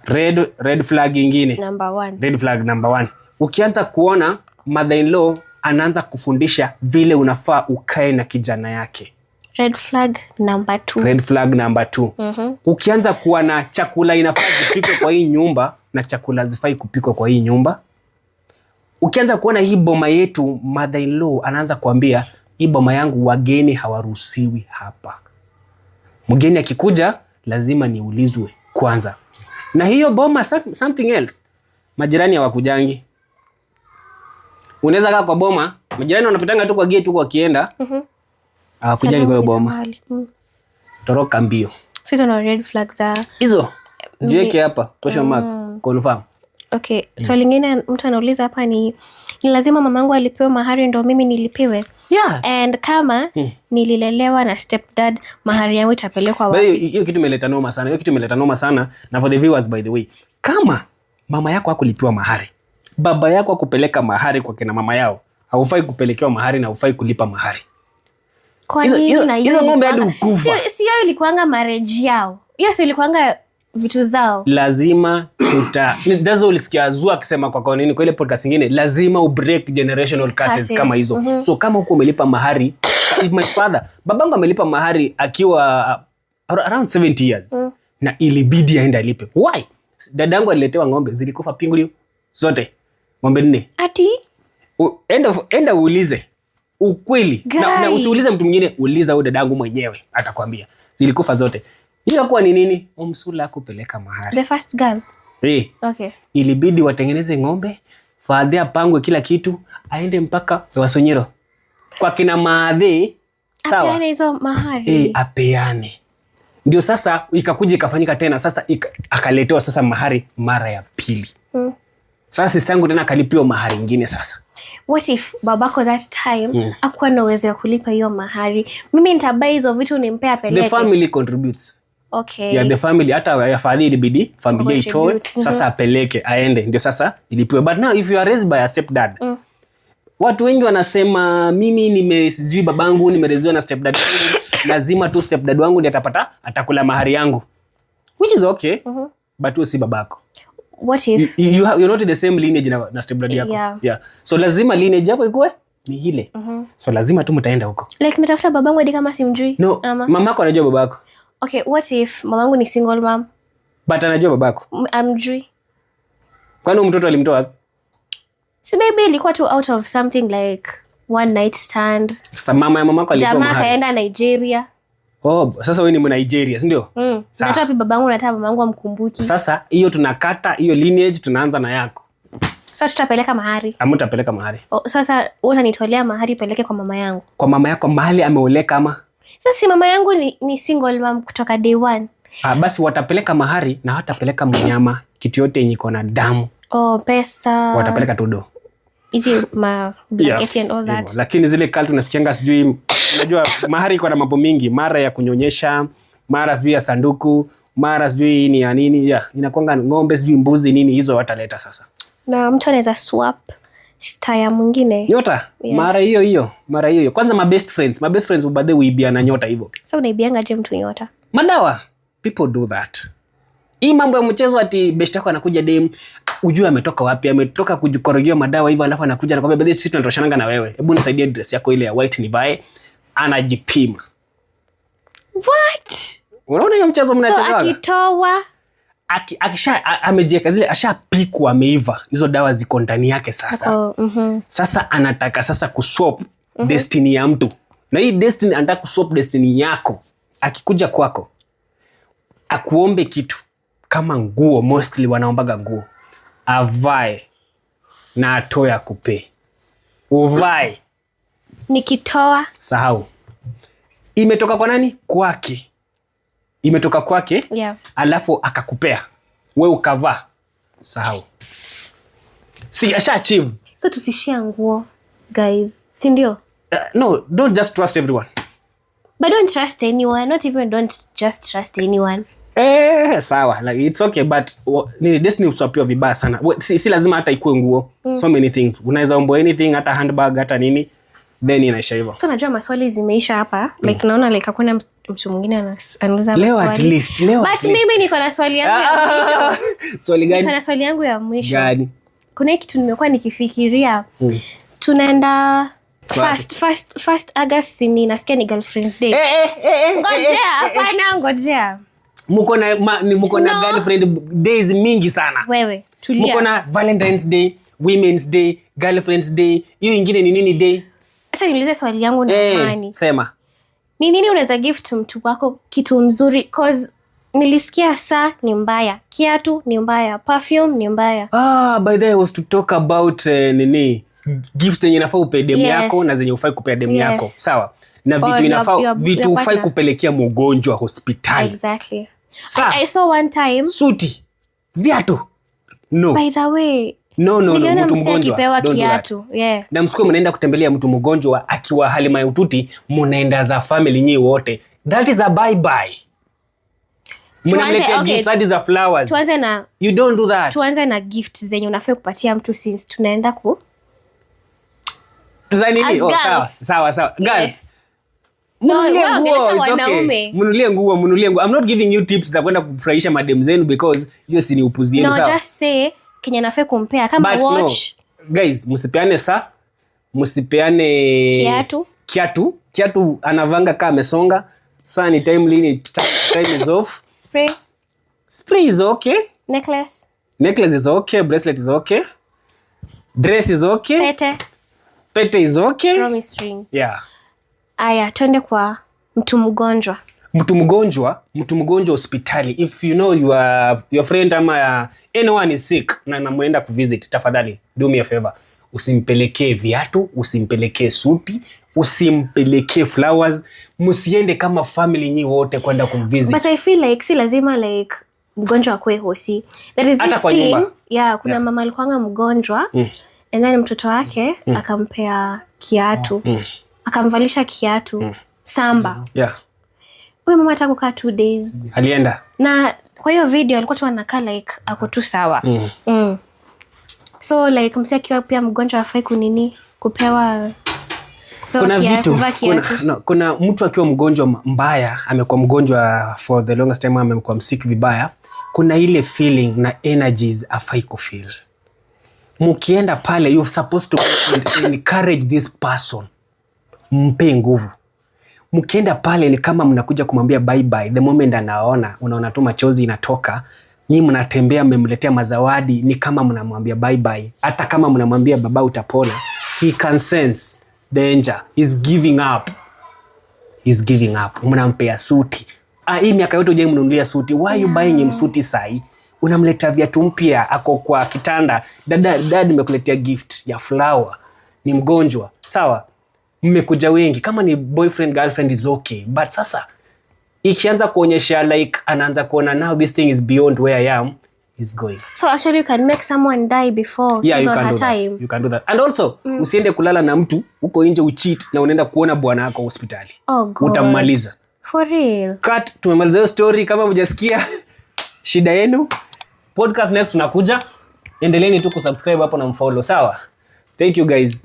Red flag ingine. Number one. Red flag number one. Ukianza kuona mother in law anaanza kufundisha vile unafaa ukae na kijana yake. Red flag number two. Red flag number two. Ukianza kuwa na chakula inafaa zipikwe kwa hii nyumba na chakula zifai kupikwa kwa hii nyumba. Ukianza kuona hii boma yetu, mother in law anaanza kuambia hii boma yangu wageni hawaruhusiwi hapa. Mgeni akikuja lazima niulizwe kwanza. Na hiyo boma, something else. Majirani hawakujangi. Unaweza kaa kwa boma, majirani wanapitanga tu kwa gate huko wakienda. Hawakujangi kwa hiyo boma. Mahali. Toroka mbio. So hizo ndo red flags za Hizo jiweke hapa question mark, confirm. Okay, swali lingine mtu anauliza hapa ni lazima mamangu alipewe mahari ndo mimi nilipiwe? Yeah. And kama nililelewa na stepdad, mahari yangu itapelekwa By wapi? the way, hiyo kitu imeleta noma sana. Hiyo kitu imeleta noma sana na for the viewers, by the way. Kama mama yako hakulipiwa mahari, baba yako hakupeleka mahari kwa kina mama yao, haufai kupelekewa mahari na haufai kulipa mahari. Kwa Hizo- nini? Na hiyo Hizo ng'ombe hadi ukufa. Sio ilikuanga marriage yao. Hiyo si ilikuanga vitu zao. Lazima tuta that's all. Ulisikia Zua akisema kwa nini kwa ile podcast nyingine, lazima ubreak generational curses Curses. kama hizo. So kama huko umelipa mahari If my father, babangu amelipa mahari akiwa around 70 years na ilibidi aende alipe. Why? Dadangu aliletewa ng'ombe, zilikufa pinguli zote, ng'ombe nne. Ati? Enda uulize ukweli na Guy. Usiulize mtu mwingine, uliza huyu dadangu mwenyewe, atakwambia zilikufa zote. Hiyo kuwa ni nini? Omsula kupeleka mahari. The first girl? Eh, ilibidi watengeneze ng'ombe, father apangwe kila kitu, aende mpaka Wasonyero kwa kina maadhe, sawa? Apeane hizo mahari. Eh, apeane. Ndio sasa ikakuja ikafanyika tena sasa akaletewa sasa mahari mara ya pili. Sasa sister yangu tena akalipiwa mahari ingine sasa. What if babako that time akuwa na uwezo ya kulipa hiyo mahari? Mimi nitabuy hizo vitu nimpe The apeleke? family contributes. Yeah, the family, hata ya father ilibidi familia itoe. Contribute. Sasa apeleke, aende, ndio sasa ilipiwe. But now if you are raised by a stepdad, watu wengi wanasema, "Mimi nime sijui babangu, nimeraisiwa na stepdad wangu, lazima tu stepdad wangu ndiye atapata, atakula mahari yangu," which is okay, but huyo si babako. What if You're not in the same lineage na stepdad yako. Yeah. So lazima lineage yako ikuwe ni ile. So lazima tu mtaenda huko. Like natafuta babangu hadi kama simjui? No, Ama? Mamako anajua babako. Okay, what if mamangu ni single mom? But anajua babako. Amjui. Kwani huyu mtoto alimtoa wapi? Si maybe ilikuwa tu out of something like one night stand. Sasa mama ya mamako alitoa Jamaa mahari? akaenda Nigeria. Oh, sasa wewe ni Mnigeria, si ndio? Mm. Sawa. Natoa wapi babangu? Nataka mamangu amkumbuki. Sasa hiyo tunakata hiyo lineage, tunaanza na yako. So tutapeleka mahari? Amutapeleka mahari. Oh, sasa wewe utanitolea mahari peleke kwa mama yangu? Kwa mama yako mahali ameoleka, ama? Sasa si mama yangu ni single mom kutoka day one. Ah, basi watapeleka mahari na watapeleka mnyama, kitu yote yenye iko na damu. Oh, pesa. Watapeleka tu do. Hizi ma blanketi and all that. Hivyo. Lakini zile kali tunasikianga, sijui, unajua mahari iko na mambo mingi, mara ya kunyonyesha, mara sijui ya sanduku, mara sijui ni ya nini, yeah, inakwanga ng'ombe, sijui mbuzi, nini, hizo wataleta sasa. Na mtu anaweza swap sister ya mwingine? Nyota. Yes. Mara hiyo hiyo, mara hiyo hiyo. Kwanza ma best friends baadhi huibiana nyota hivyo. Sasa unaibianga je mtu nyota? Madawa. People do that. Hii mambo ya mchezo ati best yako anakuja, dem, ujue ametoka wapi, ametoka kujikorogia madawa hivyo, alafu anakuja anakwambia, "Babe, sisi tunatoshananga na wewe, hebu nisaidie dress yako ile ya white nivae." Anajipima. What? Unaona hiyo mchezo So mnachezaga? akitoa? Akisha amejieka zile, ashapikwa, ameiva, hizo dawa ziko ndani yake sasa. Oh, Sasa anataka sasa kuswap destiny ya mtu, na hii destiny, anataka kuswap destiny yako. Akikuja kwako akuombe kitu kama nguo, mostly wanaombaga nguo, avae na atoe akupe uvae. Nikitoa? Sahau. Imetoka kwa nani? Kwake. Imetoka kwake. Alafu akakupea we ukavaa, sahau, si asha achieve? So tusishare nguo, guys, si ndio? No, don't just trust everyone. But don't trust anyone, not even, don't just trust anyone. Eh, sawa, like, it's okay, but nini, destiny huswapiwa vibaya sana. Si lazima hata ikuwe nguo. So many things, unaweza ombwa anything, hata handbag, hata nini, then inaisha hivyo. So najua maswali zimeisha hapa. Like naona like hakuna mtu mwingine anauliza Leo at maswali. least, leo at But least. mimi niko na swali yangu ya mwisho. Swali Niko gani? na swali yangu ya mwisho. Gani? Kuna hii kitu nimekuwa nikifikiria. Tunaenda first August, ni nasikia ni Girlfriends Day. Eh, eh, eh, eh, Ngojea, hapana, ngojea. Mko na mko na No. girlfriend days mingi sana. Wewe tulia. Mko na Valentine's Day, Women's Day, Girlfriends Day, hiyo ingine ni nini day? Acha niulize swali yangu na Eh, amani. sema. Ni nini unaweza gift mtu wako kitu mzuri? 'Cause nilisikia saa ni mbaya, kiatu ni mbaya, perfume ni mbaya. Ah, by the way, I was to talk about nini, gifts zenye inafaa upe demu yako na zenye ufai kupea demu yako, sawa? Na vitu Or inafaa vitu your ufai partner. kupelekea mgonjwa hospitali. Exactly. Saa, I saw one time, suti, viatu. No. By the way, No, no, no, niliona mtu msee mgonjwa. akipewa Don't do that. kiatu. Yeah. Na msikuwe mnaenda kutembelea mtu mgonjwa akiwa hali mahututi, mnaenda za family nyinyi wote. That is a bye bye. Mnamletea Okay. gifts hadi za flowers. Tuanze na You don't do that. Tuanze na gift zenye unafaa kupatia mtu, since tunaenda ku Za nini? As Oh, sawa, girls. sawa, sawa. Girls. Yes. Mnunulie No, nguo, ongelesha it's okay. wanaume. Mnunulie nguo, mnunulie nguo. I'm not giving you tips za kwenda kufurahisha madem zenu because hiyo si ni upuzi yenu, No, sawa? just say kenye nafaa kumpea kama But watch. no. Guys, msipeane saa, msipeane Kiatu. Kiatu, kiatu anavanga kaa amesonga. Saa ni time lini, time is off. Spray. Spray is okay. Necklace. Necklace is okay, bracelet is okay. Dress is okay. Pete. Pete is okay. Promise ring. Yeah. Aya, twende kwa mtu mgonjwa. Mtu mgonjwa, mtu mgonjwa hospitali. If you know your friend ama anyone is sick na namuenda kuvisit, tafadhali do me a favor. Usimpelekee viatu, usimpelekee suti, usimpelekee flowers. Msiende kama family nyi wote kwenda kumvisit. But I feel like si lazima like mgonjwa akue hosi. There is Hata this kwa thing, nyumba. yeah, kuna mama alikuwanga mgonjwa and then mtoto wake akampea kiatu, akamvalisha kiatu samba. Huyo mama hata kukaa 2 days Alienda. Na kwa hiyo video alikuwa tu anakaa like ako tu sawa. So like msee akiwa pia mgonjwa afai kunini kupewa Kuna vitu kuvaa kuna, kiatu. No, kuna mtu akiwa mgonjwa mbaya, amekuwa mgonjwa for the longest time, amekuwa msick vibaya, kuna ile feeling na energies afai kufeel. Mkienda pale, you're supposed to go and encourage this person, mpe nguvu. Mkienda pale ni kama mnakuja kumwambia bye bye. The moment anaona, unaona tu machozi inatoka. Nyi mnatembea mmemletea mazawadi, ni kama mnamwambia bye bye. Hata kama mnamwambia, "Baba, utapona," he can sense danger. He's giving up, he's giving up. Mnampea suti. Ah, hii miaka yote hujai mnunulia suti. Why you buying him suti sahi? Unamletea viatu mpya, ako kwa kitanda. "Dada, dad, nimekuletea gift ya flower." Ni mgonjwa, sawa, mmekuja wengi. Kama ni boyfriend, girlfriend is okay, but sasa ikianza kuonyesha like anaanza kuona now this thing is beyond where I am, is going. So actually you can make someone die before Yeah, his you or can her do that. time. You can do that. And also, usiende kulala na mtu huko nje, ucheat na unaenda kuona bwana wako hospitali. Oh God. Utammaliza. For real. Cut, tumemaliza hiyo story. Kama mjasikia, shida yenu. Podcast next tunakuja. Endeleeni tu kusubscribe hapo na mfollow, sawa? Thank you guys.